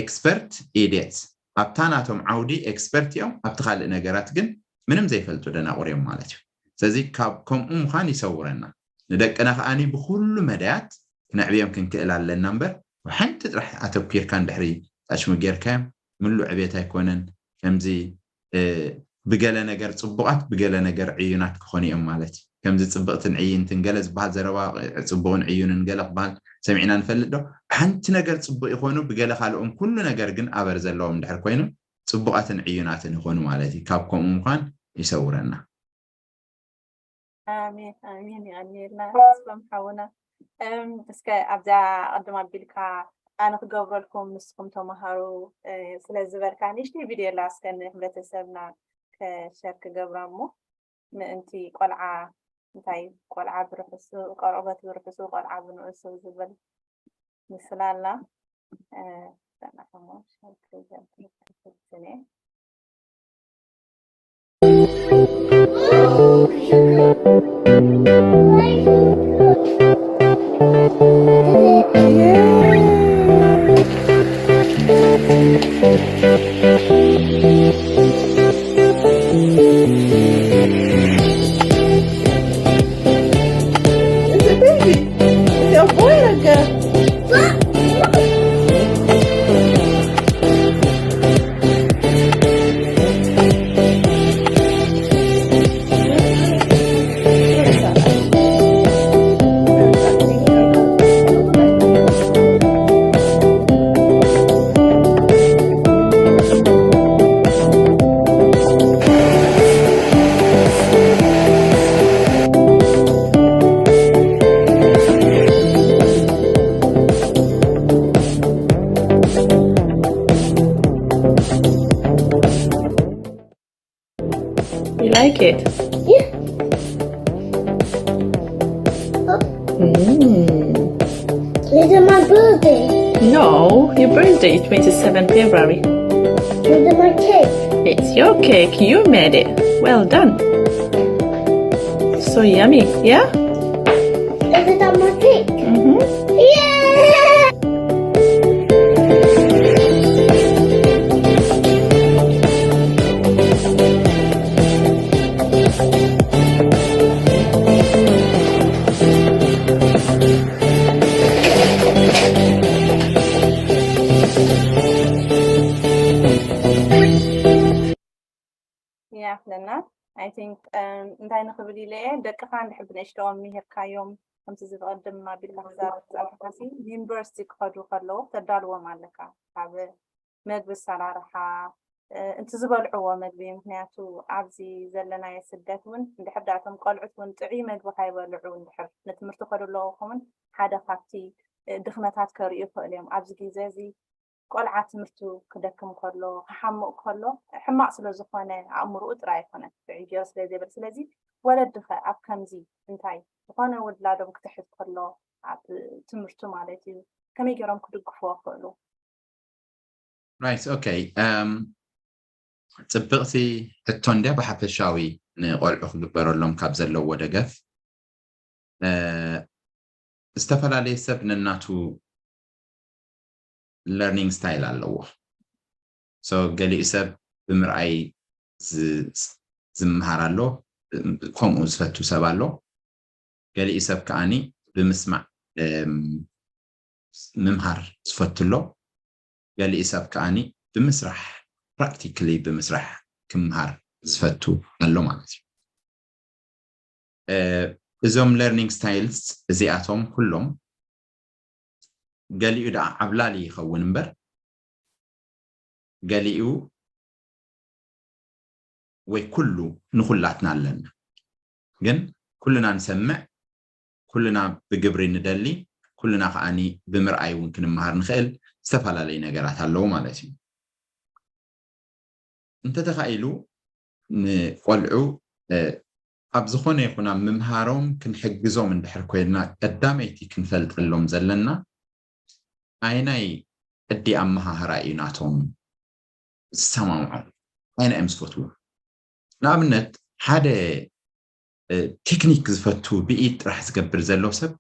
ኤክስፐርት ኢዲየትስ ኣብታ ናቶም ዓውዲ ኤክስፐርት እዮም ኣብቲ ካልእ ነገራት ግን ምንም ዘይፈልጡ ደናቁር እዮም ማለት እዩ። ስለዚ ካብ ከምኡ ምዃን ይሰውረና። ንደቅና ከዓኒ ብኩሉ መዳያት ክነዕብዮም ክንክእል ኣለና እምበር ብሓንቲ ጥራሕ ኣተኲርካ እንድሕሪ ኣሽሙ ጌርካዮም ምሉእ ዕቤት ኣይኮነን። ከምዚ ብገለ ነገር ፅቡቓት ብገለ ነገር ዕዩናት ክኾኑ እዮም ማለት እዩ። ከምዚ ፅብቕትን ዕይንትን ገለ ዝበሃል ዘረባ ፅቡቕን ዕዩንን ገለ ክበሃል ሰሚዕና ንፈልጥ ዶ? ሓንቲ ነገር ፅቡቕ ይኾኑ ብገለ ካልኦም ኩሉ ነገር ግን ኣበር ዘለዎም እንድሕር ኮይኑ ፅቡቓትን ዕዩናትን ይኾኑ ማለት እዩ። ካብ ከምኡ ምዃን ይሰውረና። ኣሜን ኣሜን። የቐንየልና ተስፎም ሓውና። እም፣ እስከ ኣብዚኣ ቅድም ኣቢልካ ኣነ ክገብረልኩም ንስኹም ተምሃሩ እ፣ ስለ ዝበልካ ንእሽተይ ቪድዮ ኣላ እስከ ንሕብረተሰብና ከሸር ክገብራ እሞ ምእንቲ ቆልዓ እንታይ ቆልዓ ብርሕሱ ቆርበት ብርሕሱ ቆልዓ ብንእሱ ዝብል ምስላ ኣላ እ፣ ሰናኸሞ ሸር ክገብር You like it? Yeah. Mm. It's my birthday. No, your birthday is twenty-seven February. It's my cake. It's your cake. You made it. Well done. So yummy, yeah? Is it on my cake? Mm-hmm. Yeah! Yeah, Lena. I think እንታይ ንኽብል ኢለ እየ ደቅኻ እንድሕር ብንእሽተኦም ምሂርካዮም ከምቲ ዝብቐድም ኣቢልካ ክዛረብ ዝፀናሕካሲ ዩኒቨርሲቲ ክኸዱ ከለዉ ተዳልዎም ኣለካ ካብ መግቢ ኣሰራርሓ እቲ ዝበልዕዎ መግቢ ምክንያቱ ኣብዚ ዘለናዮ ስደት እውን እንድሕር ዳቶም ቆልዑት እውን ጥዑይ መግቢ ካይበልዑ እንድሕር ንትምህርቲ ከዱ ኣለዉ ከውን ሓደ ካብቲ ድኽመታት ከርእዩ ይኽእሉ እዮም ኣብዚ ግዜ እዚ ቆልዓ ትምህርቱ ክደክም ከሎ ክሓምቕ ከሎ ሕማቕ ስለ ዝኾነ ኣእምርኡ ጥራይ ኣይኮነን ጥዕዮ ስለ ዘይብል ስለዚ ወለዲ ኸ ኣብ ከምዚ እንታይ ዝኾነ ውላዶም ክትሕዝ ከሎ ኣብ ትምህርቱ ማለት እዩ ከመይ ገይሮም ክድግፍዎ ክኽእሉ right okay ፅብቕቲ ሕቶ እንድያ ብሓፈሻዊ ንቆልዑ ክግበረሎም ካብ ዘለዎ ደገፍ ዝተፈላለየ ሰብ ነናቱ learning style ኣለዎ so ገሊኡ ሰብ ብምርኣይ ዝምሃር ኣሎ ከምኡ ዝፈቱ ሰብ ኣሎ ገሊኡ ሰብ ከዓኒ ብምስማዕ ምምሃር ዝፈቱ ኣሎ ገሊኡ ሰብ ከዓኒ ብምስራሕ practically ብምስራሕ ክምሃር ዝፈቱ ኣሎ ማለት እዩ እዞም learning styles እዚኣቶም ኩሎም ገሊኡ ደኣ ዓብላሊ ይኸውን እምበር ገሊኡ ወይ ኩሉ ንኩላትና ኣለና ግን ኩልና ንሰምዕ ኩልና ብግብሪ ንደሊ ኩልና ከዓኒ ብምርኣይ እውን ክንመሃር ንኽእል ዝተፈላለዩ ነገራት ኣለዉ ማለት እዩ እንተተኻኢሉ ንቆልዑ ኣብ ዝኾነ ይኹን ኣብ ምምሃሮም ክንሕግዞም እንድሕር ኮይንና ቀዳመይቲ ክንፈልጠሎም ዘለና ኣይናይ ቅዲ ኣመሃህራ እዩ ናቶም ዝሰማምዖም? ኣይና እዮም ዝፈትዉ? ንኣብነት ሓደ ቴክኒክ ዝፈቱ ብኢድ ጥራሕ ዝገብር ዘሎ ሰብ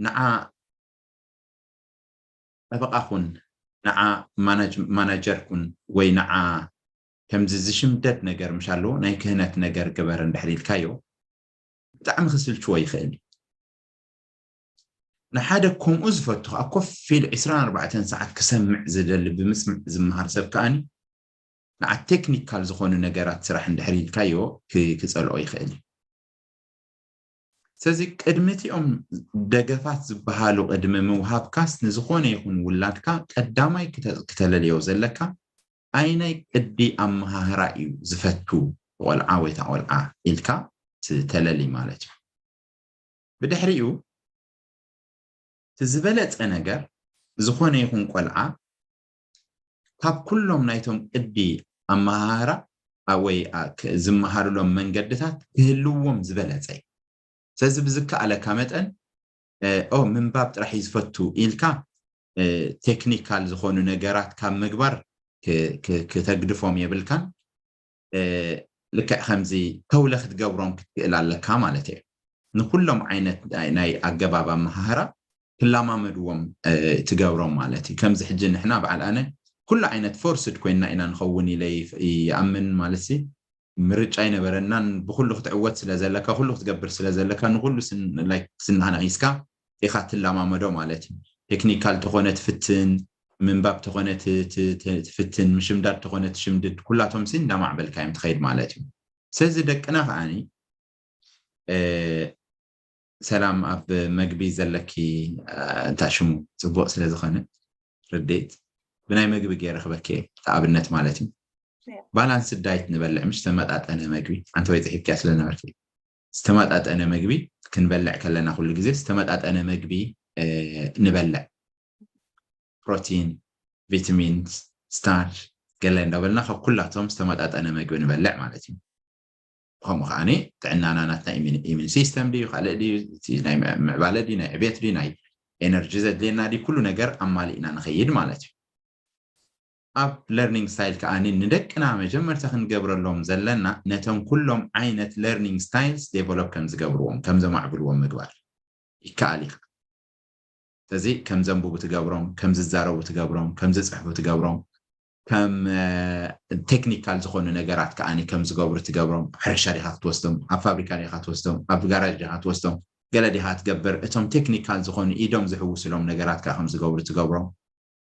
ንዓ ጠበቓ ኩን፣ ንዓ ማናጀር ኩን፣ ወይ ንዓ ከምዚ ዝሽምደድ ነገር ምሽ ኣለዎ ናይ ክህነት ነገር ግበር እንድሕር ኢልካዮ ብጣዕሚ ክስልችዎ ይኽእል እዩ። ንሓደ ከምኡ ዝፈቱ ከዓ ኮፍ ኢሉ ዕስራን ኣርባዕተን ሰዓት ክሰምዕ ዝደሊ ብምስምዕ ዝመሃር ሰብ ከዓኒ ንዓ ቴክኒካል ዝኾኑ ነገራት ስራሕ እንድሕር ኢልካዮ ክፀልኦ ይኽእል እዩ። ስለዚ ቅድሚ እቲኦም ደገፋት ዝበሃሉ ቅድሚ ምውሃብካስ ንዝኾነ ይኹን ውላድካ ቀዳማይ ክተለልዮ ዘለካ ኣይናይ ቅዲ ኣመሃህራ እዩ ዝፈቱ ቆልዓ ወይ እታ ቆልዓ ኢልካ ትተለሊ ማለት እዩ። ብድሕሪኡ እቲ ዝበለፀ ነገር ዝኾነ ይኹን ቆልዓ ካብ ኩሎም ናይቶም ቅዲ ኣመሃህራ ወይ ዝመሃርሎም መንገድታት ክህልዎም ዝበለፀ እዩ። ስለዚ ብዝከኣለካ መጠን ኦ ምንባብ ጥራሕ እዩ ዝፈቱ ኢልካ ቴክኒካል ዝኾኑ ነገራት ካብ ምግባር ክተግድፎም የብልካን። ልክዕ ከምዚ ተውለ ክትገብሮም ክትክእል ኣለካ ማለት እዩ። ንኩሎም ዓይነት ናይ ኣገባብ ኣመሃህራ ክላማመድዎም ትገብሮም ማለት እዩ። ከምዚ ሕጂ ንሕና በዓል ኣነ ኩሉ ዓይነት ፎርስድ ኮይንና ኢና ንኸውን ኢለ ይኣምን ማለት ሲ ምርጫ ኣይነበረናን። ብኩሉ ክትዕወት ስለ ዘለካ፣ ኩሉ ክትገብር ስለ ዘለካ ንኩሉ ስንሃና ሒዝካ ኢኻ ትላማመዶ ማለት እዩ። ቴክኒካል ተኾነ ትፍትን፣ ምንባብ ተኾነ ትፍትን፣ ምሽምዳድ ተኾነ ትሽምድድ፣ ኩላቶም ሲ እንዳማዕበልካ እዮም ትኸይድ ማለት እዩ። ስለዚ ደቅና ከዓኒ ሰላም ኣብ መግቢ ዘለኪ እንታይ ሽሙ ፅቡቅ ስለ ዝኾነ ርዴት ብናይ መግቢ ገይረ ክበኪ ኣብነት ማለት እዩ። ባላንስ ዳይት ንበልዕ ምሽ ተመጣጠነ መግቢ ኣንቲ ወይ ፅሒፍኪያ ስለነበርኪ ዝተመጣጠነ መግቢ ክንበልዕ ከለና ኩሉ ግዜ ዝተመጣጠነ መግቢ ንበልዕ ፕሮቲን፣ ቪታሚን፣ ስታርች ገለ እንዳበልና ካብ ኩላቶም ዝተመጣጠነ መግቢ ንበልዕ ማለት እዩ። ከምኡ ከዓኒ ጥዕናና ናትና ኢሚን ሲስተም ድዩ ካልእ ድዩ ናይ ምዕባለ ድዩ ናይ ዕቤት ድዩ ናይ ኤነርጂ ዘድልየና ድዩ ኩሉ ነገር ኣማሊእና ንኸይድ ማለት እዩ። ኣብ ለርኒንግ ስታይል ከዓኒ ንደቅና መጀመርታ ክንገብረሎም ዘለና ነቶም ኩሎም ዓይነት ለርኒንግ ስታይልስ ዴቨሎፕ ከም ዝገብርዎም ከም ዘማዕብልዎም ምግባር ይከኣል ይኽእል። ስለዚ ከም ዘንብቡ ትገብሮም፣ ከም ዝዛረቡ ትገብሮም፣ ከም ዝፅሕፉ ትገብሮም፣ ከም ቴክኒካል ዝኾኑ ነገራት ከዓኒ ከም ዝገብሩ ትገብሮም። ኣብ ሕርሻ ዲኻ ክትወስዶም፣ ኣብ ፋብሪካ ዲኻ ትወስዶም፣ ኣብ ጋራጅ ዲኻ ትወስዶም፣ ገለ ዲኻ ትገብር። እቶም ቴክኒካል ዝኾኑ ኢዶም ዝሕውስሎም ነገራት ከዓ ከም ዝገብሩ ትገብሮም።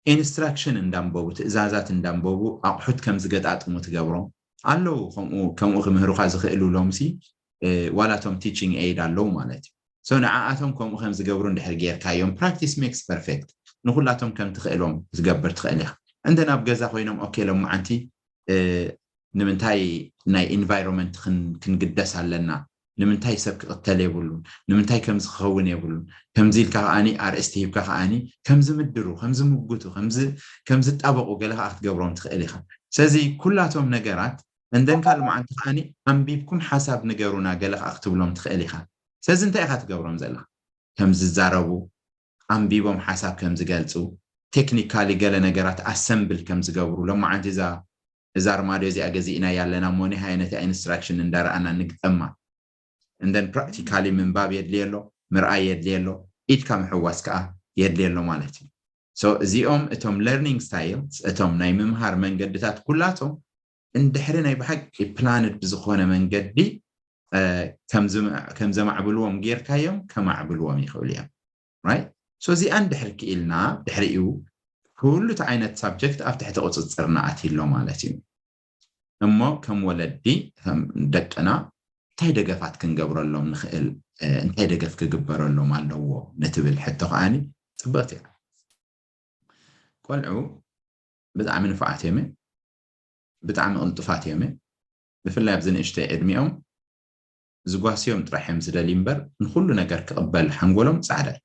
ኢንስትራክሽን እንዳንበቡ ትእዛዛት እንዳንበቡ ኣቑሑት ከም ዝገጣጥሙ ትገብሮም ኣለዉ። ከምኡ ክምህሩኻ ዝኽእሉ ሎምሲ ዋላቶም ቲችንግ ኤይድ ኣለዉ ማለት እዩ። ሶ ንዓኣቶም ከምኡ ከም ዝገብሩ እንድሕር ጌርካዮም ፕራክቲስ ሜክስ ፐርፌክት ንኩላቶም ከም ትኽእሎም ክትገብር ትኽእል ኢኻ። እንተ ናብ ገዛ ኮይኖም ኦኬ ሎመዓንቲ ንምንታይ ናይ ኢንቫይሮንመንት ክንግደስ ኣለና? ንምንታይ ሰብ ክቕተል የብሉን? ንምንታይ ከምዚ ክኸውን የብሉን? ከምዚ ኢልካ ከዓኒ ኣርእስቲ ሂብካ ከዓኒ ከምዚ ምድሩ፣ ከምዚ ምጉቱ፣ ከምዚ ጣበቑ ገለ ከዓ ክትገብሮም ትኽእል ኢኻ። ስለዚ ኩላቶም ነገራት እንደን ካልእ መዓልቲ ከዓኒ ኣንቢብኩም ሓሳብ ንገሩና ገለ ከዓ ክትብሎም ትኽእል ኢኻ። ስለዚ እንታይ ኢኻ ትገብሮም ዘለኻ? ከም ዝዛረቡ፣ ኣንቢቦም ሓሳብ ከም ዝገልፁ፣ ቴክኒካሊ ገለ ነገራት ኣሰምብል ከም ዝገብሩ፣ ሎመዓንቲ እዛ እዛ ኣርማድዮ እዚኣ ገዚእናያ ኣለና እሞ ኒሃየ ነቲ ኢንስትራክሽን እንዳረኣና ንግጠማ። እንደን ፕራክቲካሊ ምንባብ የድልየ ኣሎ፣ ምርኣይ የድልየ ኣሎ፣ ኢድካ ምሕዋስ ከዓ የድልየ ኣሎ ማለት እዩ። ሶ እዚኦም እቶም ለርኒንግ ስታይልስ እቶም ናይ ምምሃር መንገድታት ኩላቶም እንድሕሪ ናይ ብሓቂ ፕላንድ ብዝኾነ መንገዲ ከም ዘማዕብልዎም ጌርካዮም ከማዕብልዎም ይኽእሉ እዮም። ራይት ሶ እዚኣ እንድሕር ክኢልና ድሕሪኡ ኩሉ እቲ ዓይነት ሳብጀክት ኣብ ትሕቲ ቁፅፅርና ኣትዩ ኣሎ ማለት እዩ። እሞ ከም ወለዲ ደቅና እንታይ ደገፋት ክንገብረሎም ንኽእል እንታይ ደገፍ ክግበረሎም ኣለዎ ንትብል ሕቶ ከዓኒ ፅብቕቲ እያ። ቆልዑ ብጣዕሚ ንፉዓት እዮም ብጣዕሚ ቅልጡፋት እዮም ብፍላይ ኣብዚ ንእሽተይ ዕድሚኦም ዝጓስዮም ጥራሕ እዮም ዝደልዩ እምበር ንኩሉ ነገር ክቕበል ሓንጎሎም ፃዕዳ እዩ።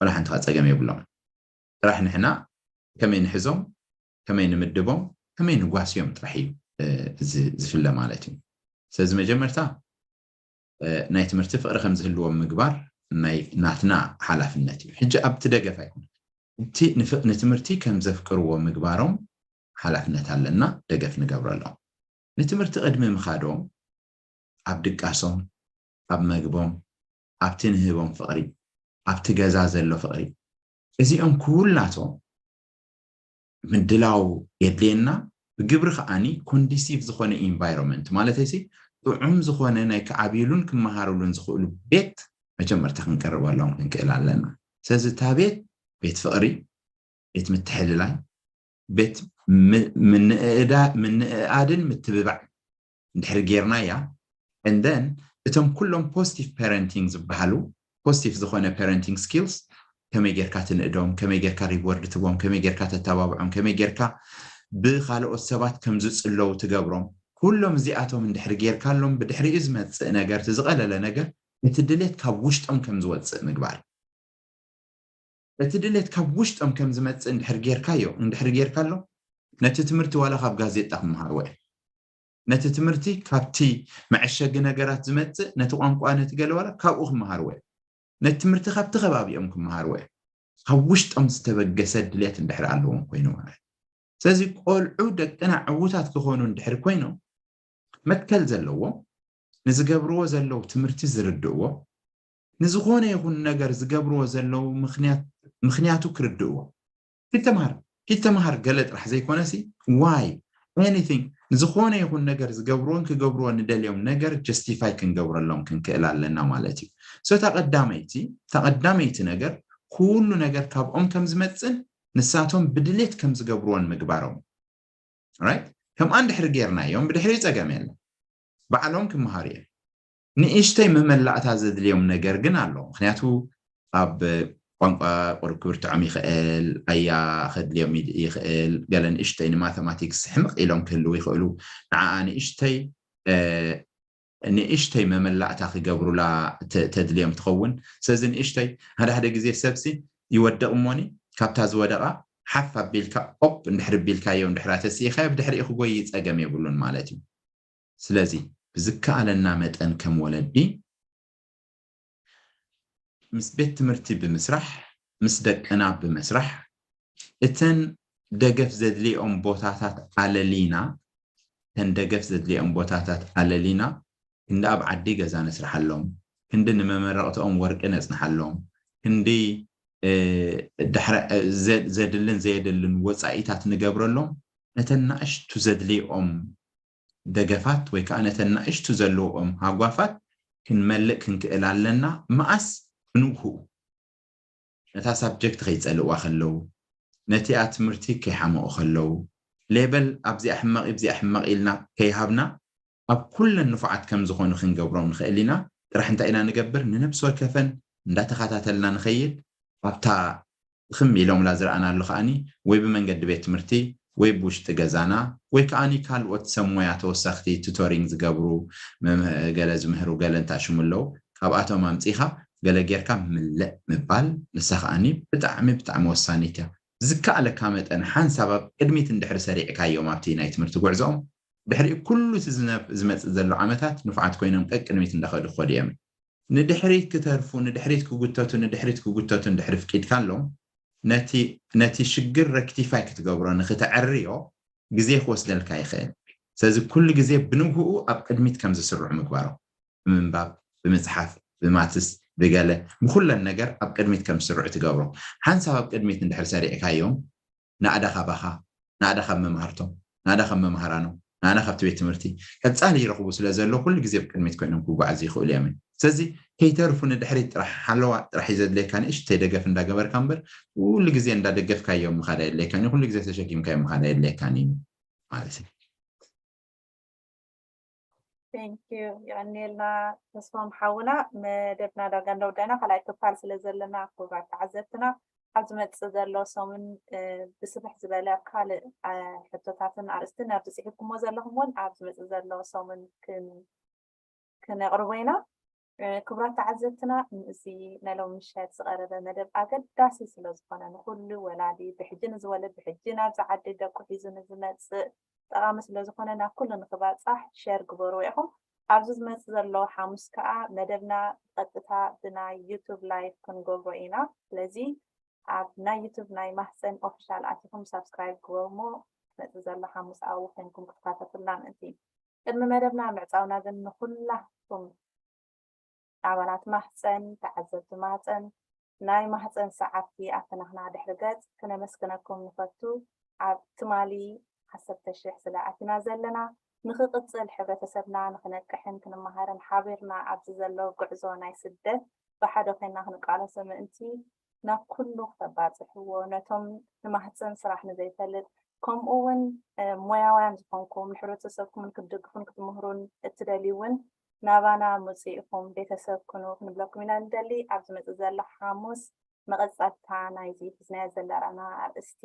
ወላ ሓንቲ ጸገም የብሎም። ጥራሕ ንሕና ከመይ ንሕዞም፣ ከመይ ንምድቦም፣ ከመይ ንጓስዮም ጥራሕ እዩ ዝፍለ ማለት እዩ። ስለዚ መጀመርታ ናይ ትምህርቲ ፍቕሪ ከም ዝህልዎም ምግባር፣ ናይ ናትና ሓላፍነት እዩ። ሕጂ ኣብቲ ደገፍ ኣይኮነ እቲ ንፍ- ንትምህርቲ ከም ዘፍቅርዎ ምግባሮም ሓላፍነት ኣለና፣ ደገፍ ንገብረሎም። ንትምህርቲ ቅድሚ ምኻዶም ኣብ ድቃሶም፣ ኣብ መግቦም፣ ኣብቲ ንህቦም ፍቕሪ፣ ኣብቲ ገዛ ዘሎ ፍቕሪ፣ እዚኦም ኩላቶም ምድላው የድልየና። ብግብሪ ከዓኒ ኮንዲሲቭ ዝኾነ ኢንቫይሮንመንት ማለት ሲ ጥዑም ዝኾነ ናይ ክዓብይሉን ክመሃርሉን ዝኽእሉ ቤት መጀመርታ ክንቀርበሎም ክንክእል ኣለና። ስለዚ እታ ቤት ቤት ፍቕሪ፣ ቤት ምትሕልላይ፣ ቤት ም- ምንእእዳ- ምንእኣድን ምትብባዕ እንድሕር ጌርናያ፣ and then እቶም ኩሎም ፖዚቲቭ ፓረንቲንግ ዝበሃሉ ፖዚቲቭ ዝኾነ ፓረንቲንግ ስኪልስ፣ ከመይ ጌርካ ትንእዶም፣ ከመይ ጌርካ ሪዎርድ ትቦም፣ ከመይ ጌርካ ተተባብዖም፣ ከመይ ጌርካ ብካልኦት ሰባት ከም ዝጽለዉ ትገብሮም፣ ኩሎም እዚኣቶም እንድሕር ጌርካሎም ብድሕሪኡ ዝመጽእ ነገር፣ እቲ ዝቐለለ ነገር እቲ ድሌት ካብ ውሽጦም ከም ዝወጽእ ምግባር። እቲ ድሌት ካብ ውሽጦም ከም ዝመጽእ እንድሕር ጌርካዮ እንድሕር ጌርካሎ፣ ነቲ ትምህርቲ ዋላ ካብ ጋዜጣ ክመሃርዎ እዮም። ነቲ ትምህርቲ ካብቲ መዐሸጊ ነገራት ዝመጽእ፣ ነቲ ቋንቋ፣ ነቲ ገለ ዋላ ካብኡ ክመሃርዎ እዮም። ነቲ ትምህርቲ ካብቲ ከባቢኦም ክመሃርዎ እዮም። ካብ ውሽጦም ዝተበገሰ ድሌት እንድሕር ኣለዎም ኮይኑ ማለት እዩ። ስለዚ ቆልዑ ደቅና ዕዉታት ክኾኑ እንድሕር ኮይኖም፣ መትከል ዘለዎም፣ ንዝገብርዎ ዘለዉ ትምህርቲ ዝርድእዎ፣ ንዝኾነ ይኹን ነገር ዝገብርዎ ዘለዉ ምኽንያት- ምኽንያቱ ክርድእዎ። ኪድ ተምሃር ኪድ ተምሃር ገለ ጥራሕ ዘይኮነሲ ዋይ ኤኒቲንግ፣ ንዝኾነ ይኹን ነገር ዝገብርዎን ክገብርዎ ንደልዮም ነገር ጀስቲፋይ ክንገብረሎም ክንክእል ኣለና ማለት እዩ። So እታ ቀዳመይቲ እታ ቀዳመይቲ ነገር ኩሉ ነገር ካብኦም ከም ዝመፅን ንሳቶም ብድሌት ከም ዝገብርዎን ምግባሮም። ራይት? ከምኣ እንድሕር ጌርናዮም ብድሕሪኡ ፀገም የለን። ባዕሎም ክመሃሩ እዮም። ንእሽተይ መመላእታ ዘድልዮም ነገር ግን ኣሎ። ምክንያቱ ኣብ ቋንቋ ቁርብ ክብርትዖም ይኽእል፣ ኣያ ከድልዮም ይድ- ይኽእል፣ ገለ ንእሽተይ ንማተማቲክስ ሕምቕ ኢሎም ክህልዉ ይኽእሉ። ንዓኣ ንእሽተይ እ፣ ንእሽተይ መመላእታ ክገብሩላ ተ- ተድልዮም ትኸውን። ስለዚ ንእሽተይ ሓደ ሓደ ግዜ ሰብሲ ይወድቕ እሞኒ ካብታ ዝወደቓ ሓፍ ኣቢልካ ኦፕ እንድሕር ቢልካዮ እንድሕር ኣተስኢኻዮ ብድሕሪኡ ክጎይ ፀገም የብሉን ማለት እዩ። ስለዚ ብዝከኣለና መጠን ከም ወለዲ ምስ ቤት ትምህርቲ ብምስራሕ፣ ምስ ደቅና ብምስራሕ፣ እተን ደገፍ ዘድልኦም ቦታታት ኣለሊና፣ እተን ደገፍ ዘድልኦም ቦታታት ኣለሊና፣ ክንዲ ኣብ ዓዲ ገዛ ነስርሓሎም፣ ክንዲ ንመመረቕትኦም ወርቂ ነጽንሓሎም፣ ክንዲ እ፣ ዳሕረ- እ፣ ዘ- ዘድልን ዘየድልን ወፃኢታት ንገብረሎም፣ ነተን ናእሽቱ ዘድልኦም ደገፋት ወይ ከዓ ነተን ናእሽቱ ዘለዎም ሃጓፋት ክንመልእ ክንክእል ኣለና። መኣስ? ብንግህኡ ነታ ሳብጀክት ከይፀልእዋ ከለዉ፣ ነቲኣ ትምህርቲ ከይሓመቑ ከለዉ፣ ሌበል ኣብዚኣ ሕማቕ ኣብዚኣ ሕማቕ ኢልና ከይሃብና፣ ኣብ ኩለን ንፉዓት ከም ዝኾኑ ክንገብሮም ንኽእል ኢና። ጥራሕ እንታይ ኢና ንገብር? ንነብሲ ወከፈን እንዳተኸታተልና ንኸይድ። ኣብታ ትኽም ኢሎምላ ዝረኣናሉ ከዓኒ ወይ ብመንገዲ ቤት ትምህርቲ ወይ ብውሽጢ ገዛና ወይ ከዓኒ ካልኦት ሰብ ሞያ ተወሳኽቲ ቱቶሪንግ ዝገብሩ መም- ገለ ዝምህሩ ገለ እንታሽሙ ኣለዉ። ካብኣቶም ኣምፂኻ ገለ ጌርካ ምልእ ምባል ንሳ ከዓኒ ብጣዕሚ ብጣዕሚ ወሳኒት እያ። ዝከኣለካ መጠን ሓንሳብ ኣብ ቅድሚት እንድሕር ሰሪዕካዮም ኣብቲ ናይ ትምህርቲ ጉዕዞኦም ድሕሪኡ ኩሉ እቲ ዝነ- ዝመፅእ ዘሎ ዓመታት ንፉዓት ኮይኖም ቀቅድሚት እንዳኸዱ ክኸዱ እዮም። ንድሕሪት ክተርፉ ንድሕሪት ክጉተቱ ንድሕሪት ክጉተቱ እንድሕር ፍቂድካሎም ነቲ ነቲ ሽግር ረክቲፋይ ክትገብሮ ንክተዕርዮ ግዜ ክወስደልካ ይኽእል። ስለዚ ኩሉ ግዜ ብንግህኡ ኣብ ቅድሚት ከም ዝስርዑ ምግባሮም ብምንባብ ብምፅሓፍ ብማትስ ብገለ ብኩለን ነገር ኣብ ቅድሚት ከም ዝስርዑ ትገብሮም። ሓንሳብ ኣብ ቅድሚት እንድሕር ሰሪዕካዮም ናእዳ ካባኻ፣ ናእዳ ካብ መምሃርቶም፣ ናእዳ ካብ መምሃራኖም፣ ናእዳ ካብቲ ቤት ትምህርቲ ቀፃሊ ይረኽቡ ስለ ዘሎ ኩሉ ግዜ ብቅድሚት ኮይኖም ክጓዓዙ ይኽእሉ እዮም። ስለዚ ከይተርፉ ንድሕሪት ጥራሕ ሓለዋ ጥራሕ እዩ ዘድልየካ። ንእሽተይ ደገፍ እንዳገበርካ እምበር ኩሉ ግዜ እንዳደገፍካዮም ምኻድ ኣየድልየካን እዩ። ኩሉ ግዜ ተሸኪምካዮም ምኻድ ኣየድልየካን እዩ ማለት እዩ። ቴንክ ዩ የቐንየልና ተስፎም ሓውና። መደብና ዳርጋ እንዳወዳእና ካልኣይ ክፋል ስለ ዘለና ክቡራት ተዓዘብትና ኣብ ዝመፅእ ዘሎ ሰሙን ብስፍሕ ዝበለ ኣብ ካልእ ሕቶታትን ኣርእስትን ኣብ ዝፅሒፍኩሞ ዘለኹም እውን ኣብ ዝመፅእ ዘሎ ሰሙን ክነቕርቦ ኢና። ክቡራት ተዓዘብትና እዚ ናይ ሎሚ ምሸት ዝቐረበ መደብ ኣገዳሲ ስለ ዝኾነ ንኩሉ ወላዲ ብሕጂ ንዝወለድ ብሕጂ ናብዚ ዓዲ ደቁ ሒዙ ንዝመፅእ ጠቓሚ ስለ ዝኾነ ናብ ኩሉ ንክባፃሕ ሸር ግበርዎ ኢኹም። ኣብዚ ዝመፅእ ዘሎ ሓሙስ ከዓ መደብና ብቐጥታ ብናይ ዩቱብ ላይቭ ክንገብሮ ኢና። ስለዚ ኣብ ናይ ዩቱብ ናይ ማህፀን ኦፊሻል ኣቲኹም ሳብስክራይብ ግበሩ እሞ ዝመፅእ ዘሎ ሓሙስ ኣብኡ ኮይንኩም ክትካተቱልና ምእንቲ። ቅድሚ መደብና ምዕፃውና ግን ንኩላትኩም ኣባላት ማህፀን፣ ተዓዘብቲ ማህፀን፣ ናይ ማህፀን ሰዓብቲ ኣብ ፈነኽና ድሕሪ ገፅ ክነመስግነኩም ንፈቱ። ኣብ ትማሊ ዓሰርተ ሽሕ ስለ ኣቲና ዘለና ንክቕፅል ሕብረተሰብና ንክነቅሕን ክንመሃርን ሓቢርና ኣብዚ ዘሎ ጉዕዞ ናይ ስደት ብሓደ ኮይና ክንቃለሶ ምእንቲ ናብ ኩሉ ክተባፅሕዎ ነቶም ንማህፀን ስራሕ ንዘይፈልጥ ከምኡ እውን ሞያውያን ዝኾንኩም ንሕብረተሰብኩምን ክትድግፉን ክትምህሩን እትደልዩ እውን ናባና ምፅእ ኢኹም ቤተሰብ ኩኑ ክንብለኩም ኢና ንደሊ። ኣብ ዝመፅእ ዘሎ ሓሙስ መቐፀልታ ናይዚ ሒዝናዮ ዘለና ኣርእስቲ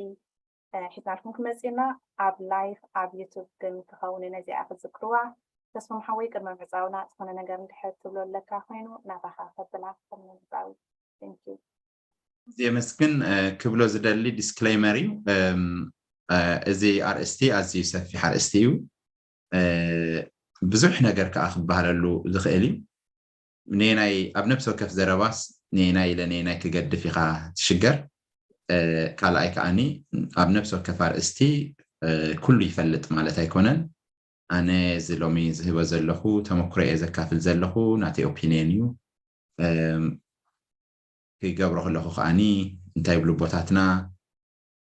ሒዝናልኩም ክመፅእ ኢና። ኣብ ላይፍ ኣብ ዩቱብ ግን ክኸውን እዩ ነዚኣ ክዝክርዋ። ተስፎም ሓወይ ቅድሚ ምዕፃውና ዝኾነ ነገር እንድሕር ትብሎ ኣለካ ኮይኑ ናባኻ ከብላ ቅድሚ ምዕፃዊ። የመስግን ክብሎ ዝደሊ ዲስክሌመር እዩ። እዚ ኣርእስቲ ኣዝዩ ሰፊሕ ኣርእስቲ እዩ። ብዙሕ ነገር ከዓ ክበሃለሉ ዝኽእል እዩ። ነናይ ኣብ ነብሲ ወከፍ ዘረባስ ነናይ ኢለ ነናይ ክገድፍ ኢኻ ትሽገር። ካልኣይ ከዓኒ ኣብ ነብሲ ወከፍ ኣርእስቲ ኩሉ ይፈልጥ ማለት ኣይኮነን። ኣነ እዚ ሎሚ ዝህቦ ዘለኹ ተመክሮ እየ ዘካፍል ዘለኹ፣ ናተይ ኦፒንየን እዩ። ክገብሮ ከለኹ ከዓኒ እንታይ ይብሉ ኣቦታትና፣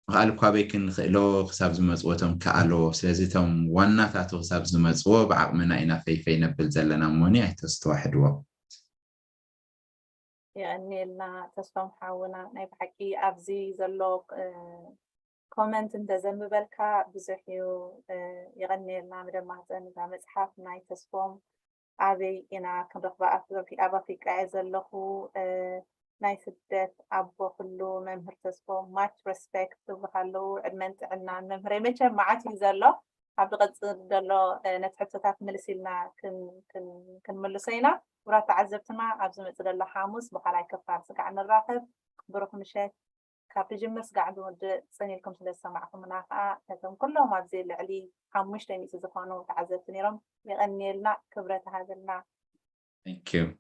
ምኽኣል እኳ ኣበይ ክንኽእሎ ክሳብ ዝመፅዎ እቶም ከኣሎ። ስለዚ እቶም ዋናታቱ ክሳብ ዝመፅዎ ብዓቕምና ኢና ፈይፈይ ነብል ዘለና እሞኒ ኣይተስተዋሕድዎ። የቐንየልና ተስፎም ሓውና፣ ናይ ብሓቂ ኣብዚ ዘሎ ኮመንት እንተዘንብበልካ ብዙሕ እዩ። የቐንየልና። መደብ ማህፀን እዛ መፅሓፍ ናይ ተስፎም ኣበይ ኢና ክንረኽባ? ኣብ ኣፍሪቃ እየ ዘለኹ። ናይ ስደት ኣቦ ኩሉ መምህር ተስፎም፣ ማች ሬስፔክት ትብሉ ከለዉ ዕድመን ጥዕናን መምህረይ። መቸም መዓት እዩ ዘሎ፣ ኣብ ዝቐፅል ዘሎ ነቲ ሕቶታት ምልስ ኢልና ክንምልሶ ኢና። ክቡራት ተዓዘብትና፣ ኣብ ዝመፅእ ዘሎ ሓሙስ ብካልኣይ ክፋል ስጋዕ ንራኸብ። ብሩኽ ምሸት። ካብ ትጅምር ስጋዕ ዝውድእ ፅን ኢልኩም ስለ ዝሰማዕኩምና ከዓ ነቶም ኩሎም ኣብዚ ልዕሊ ሓሙሽተ ሚእቲ ዝኾኑ ተዓዘብቲ ነይሮም የቐንየልና። ክብረት ሃበልና። Thank you.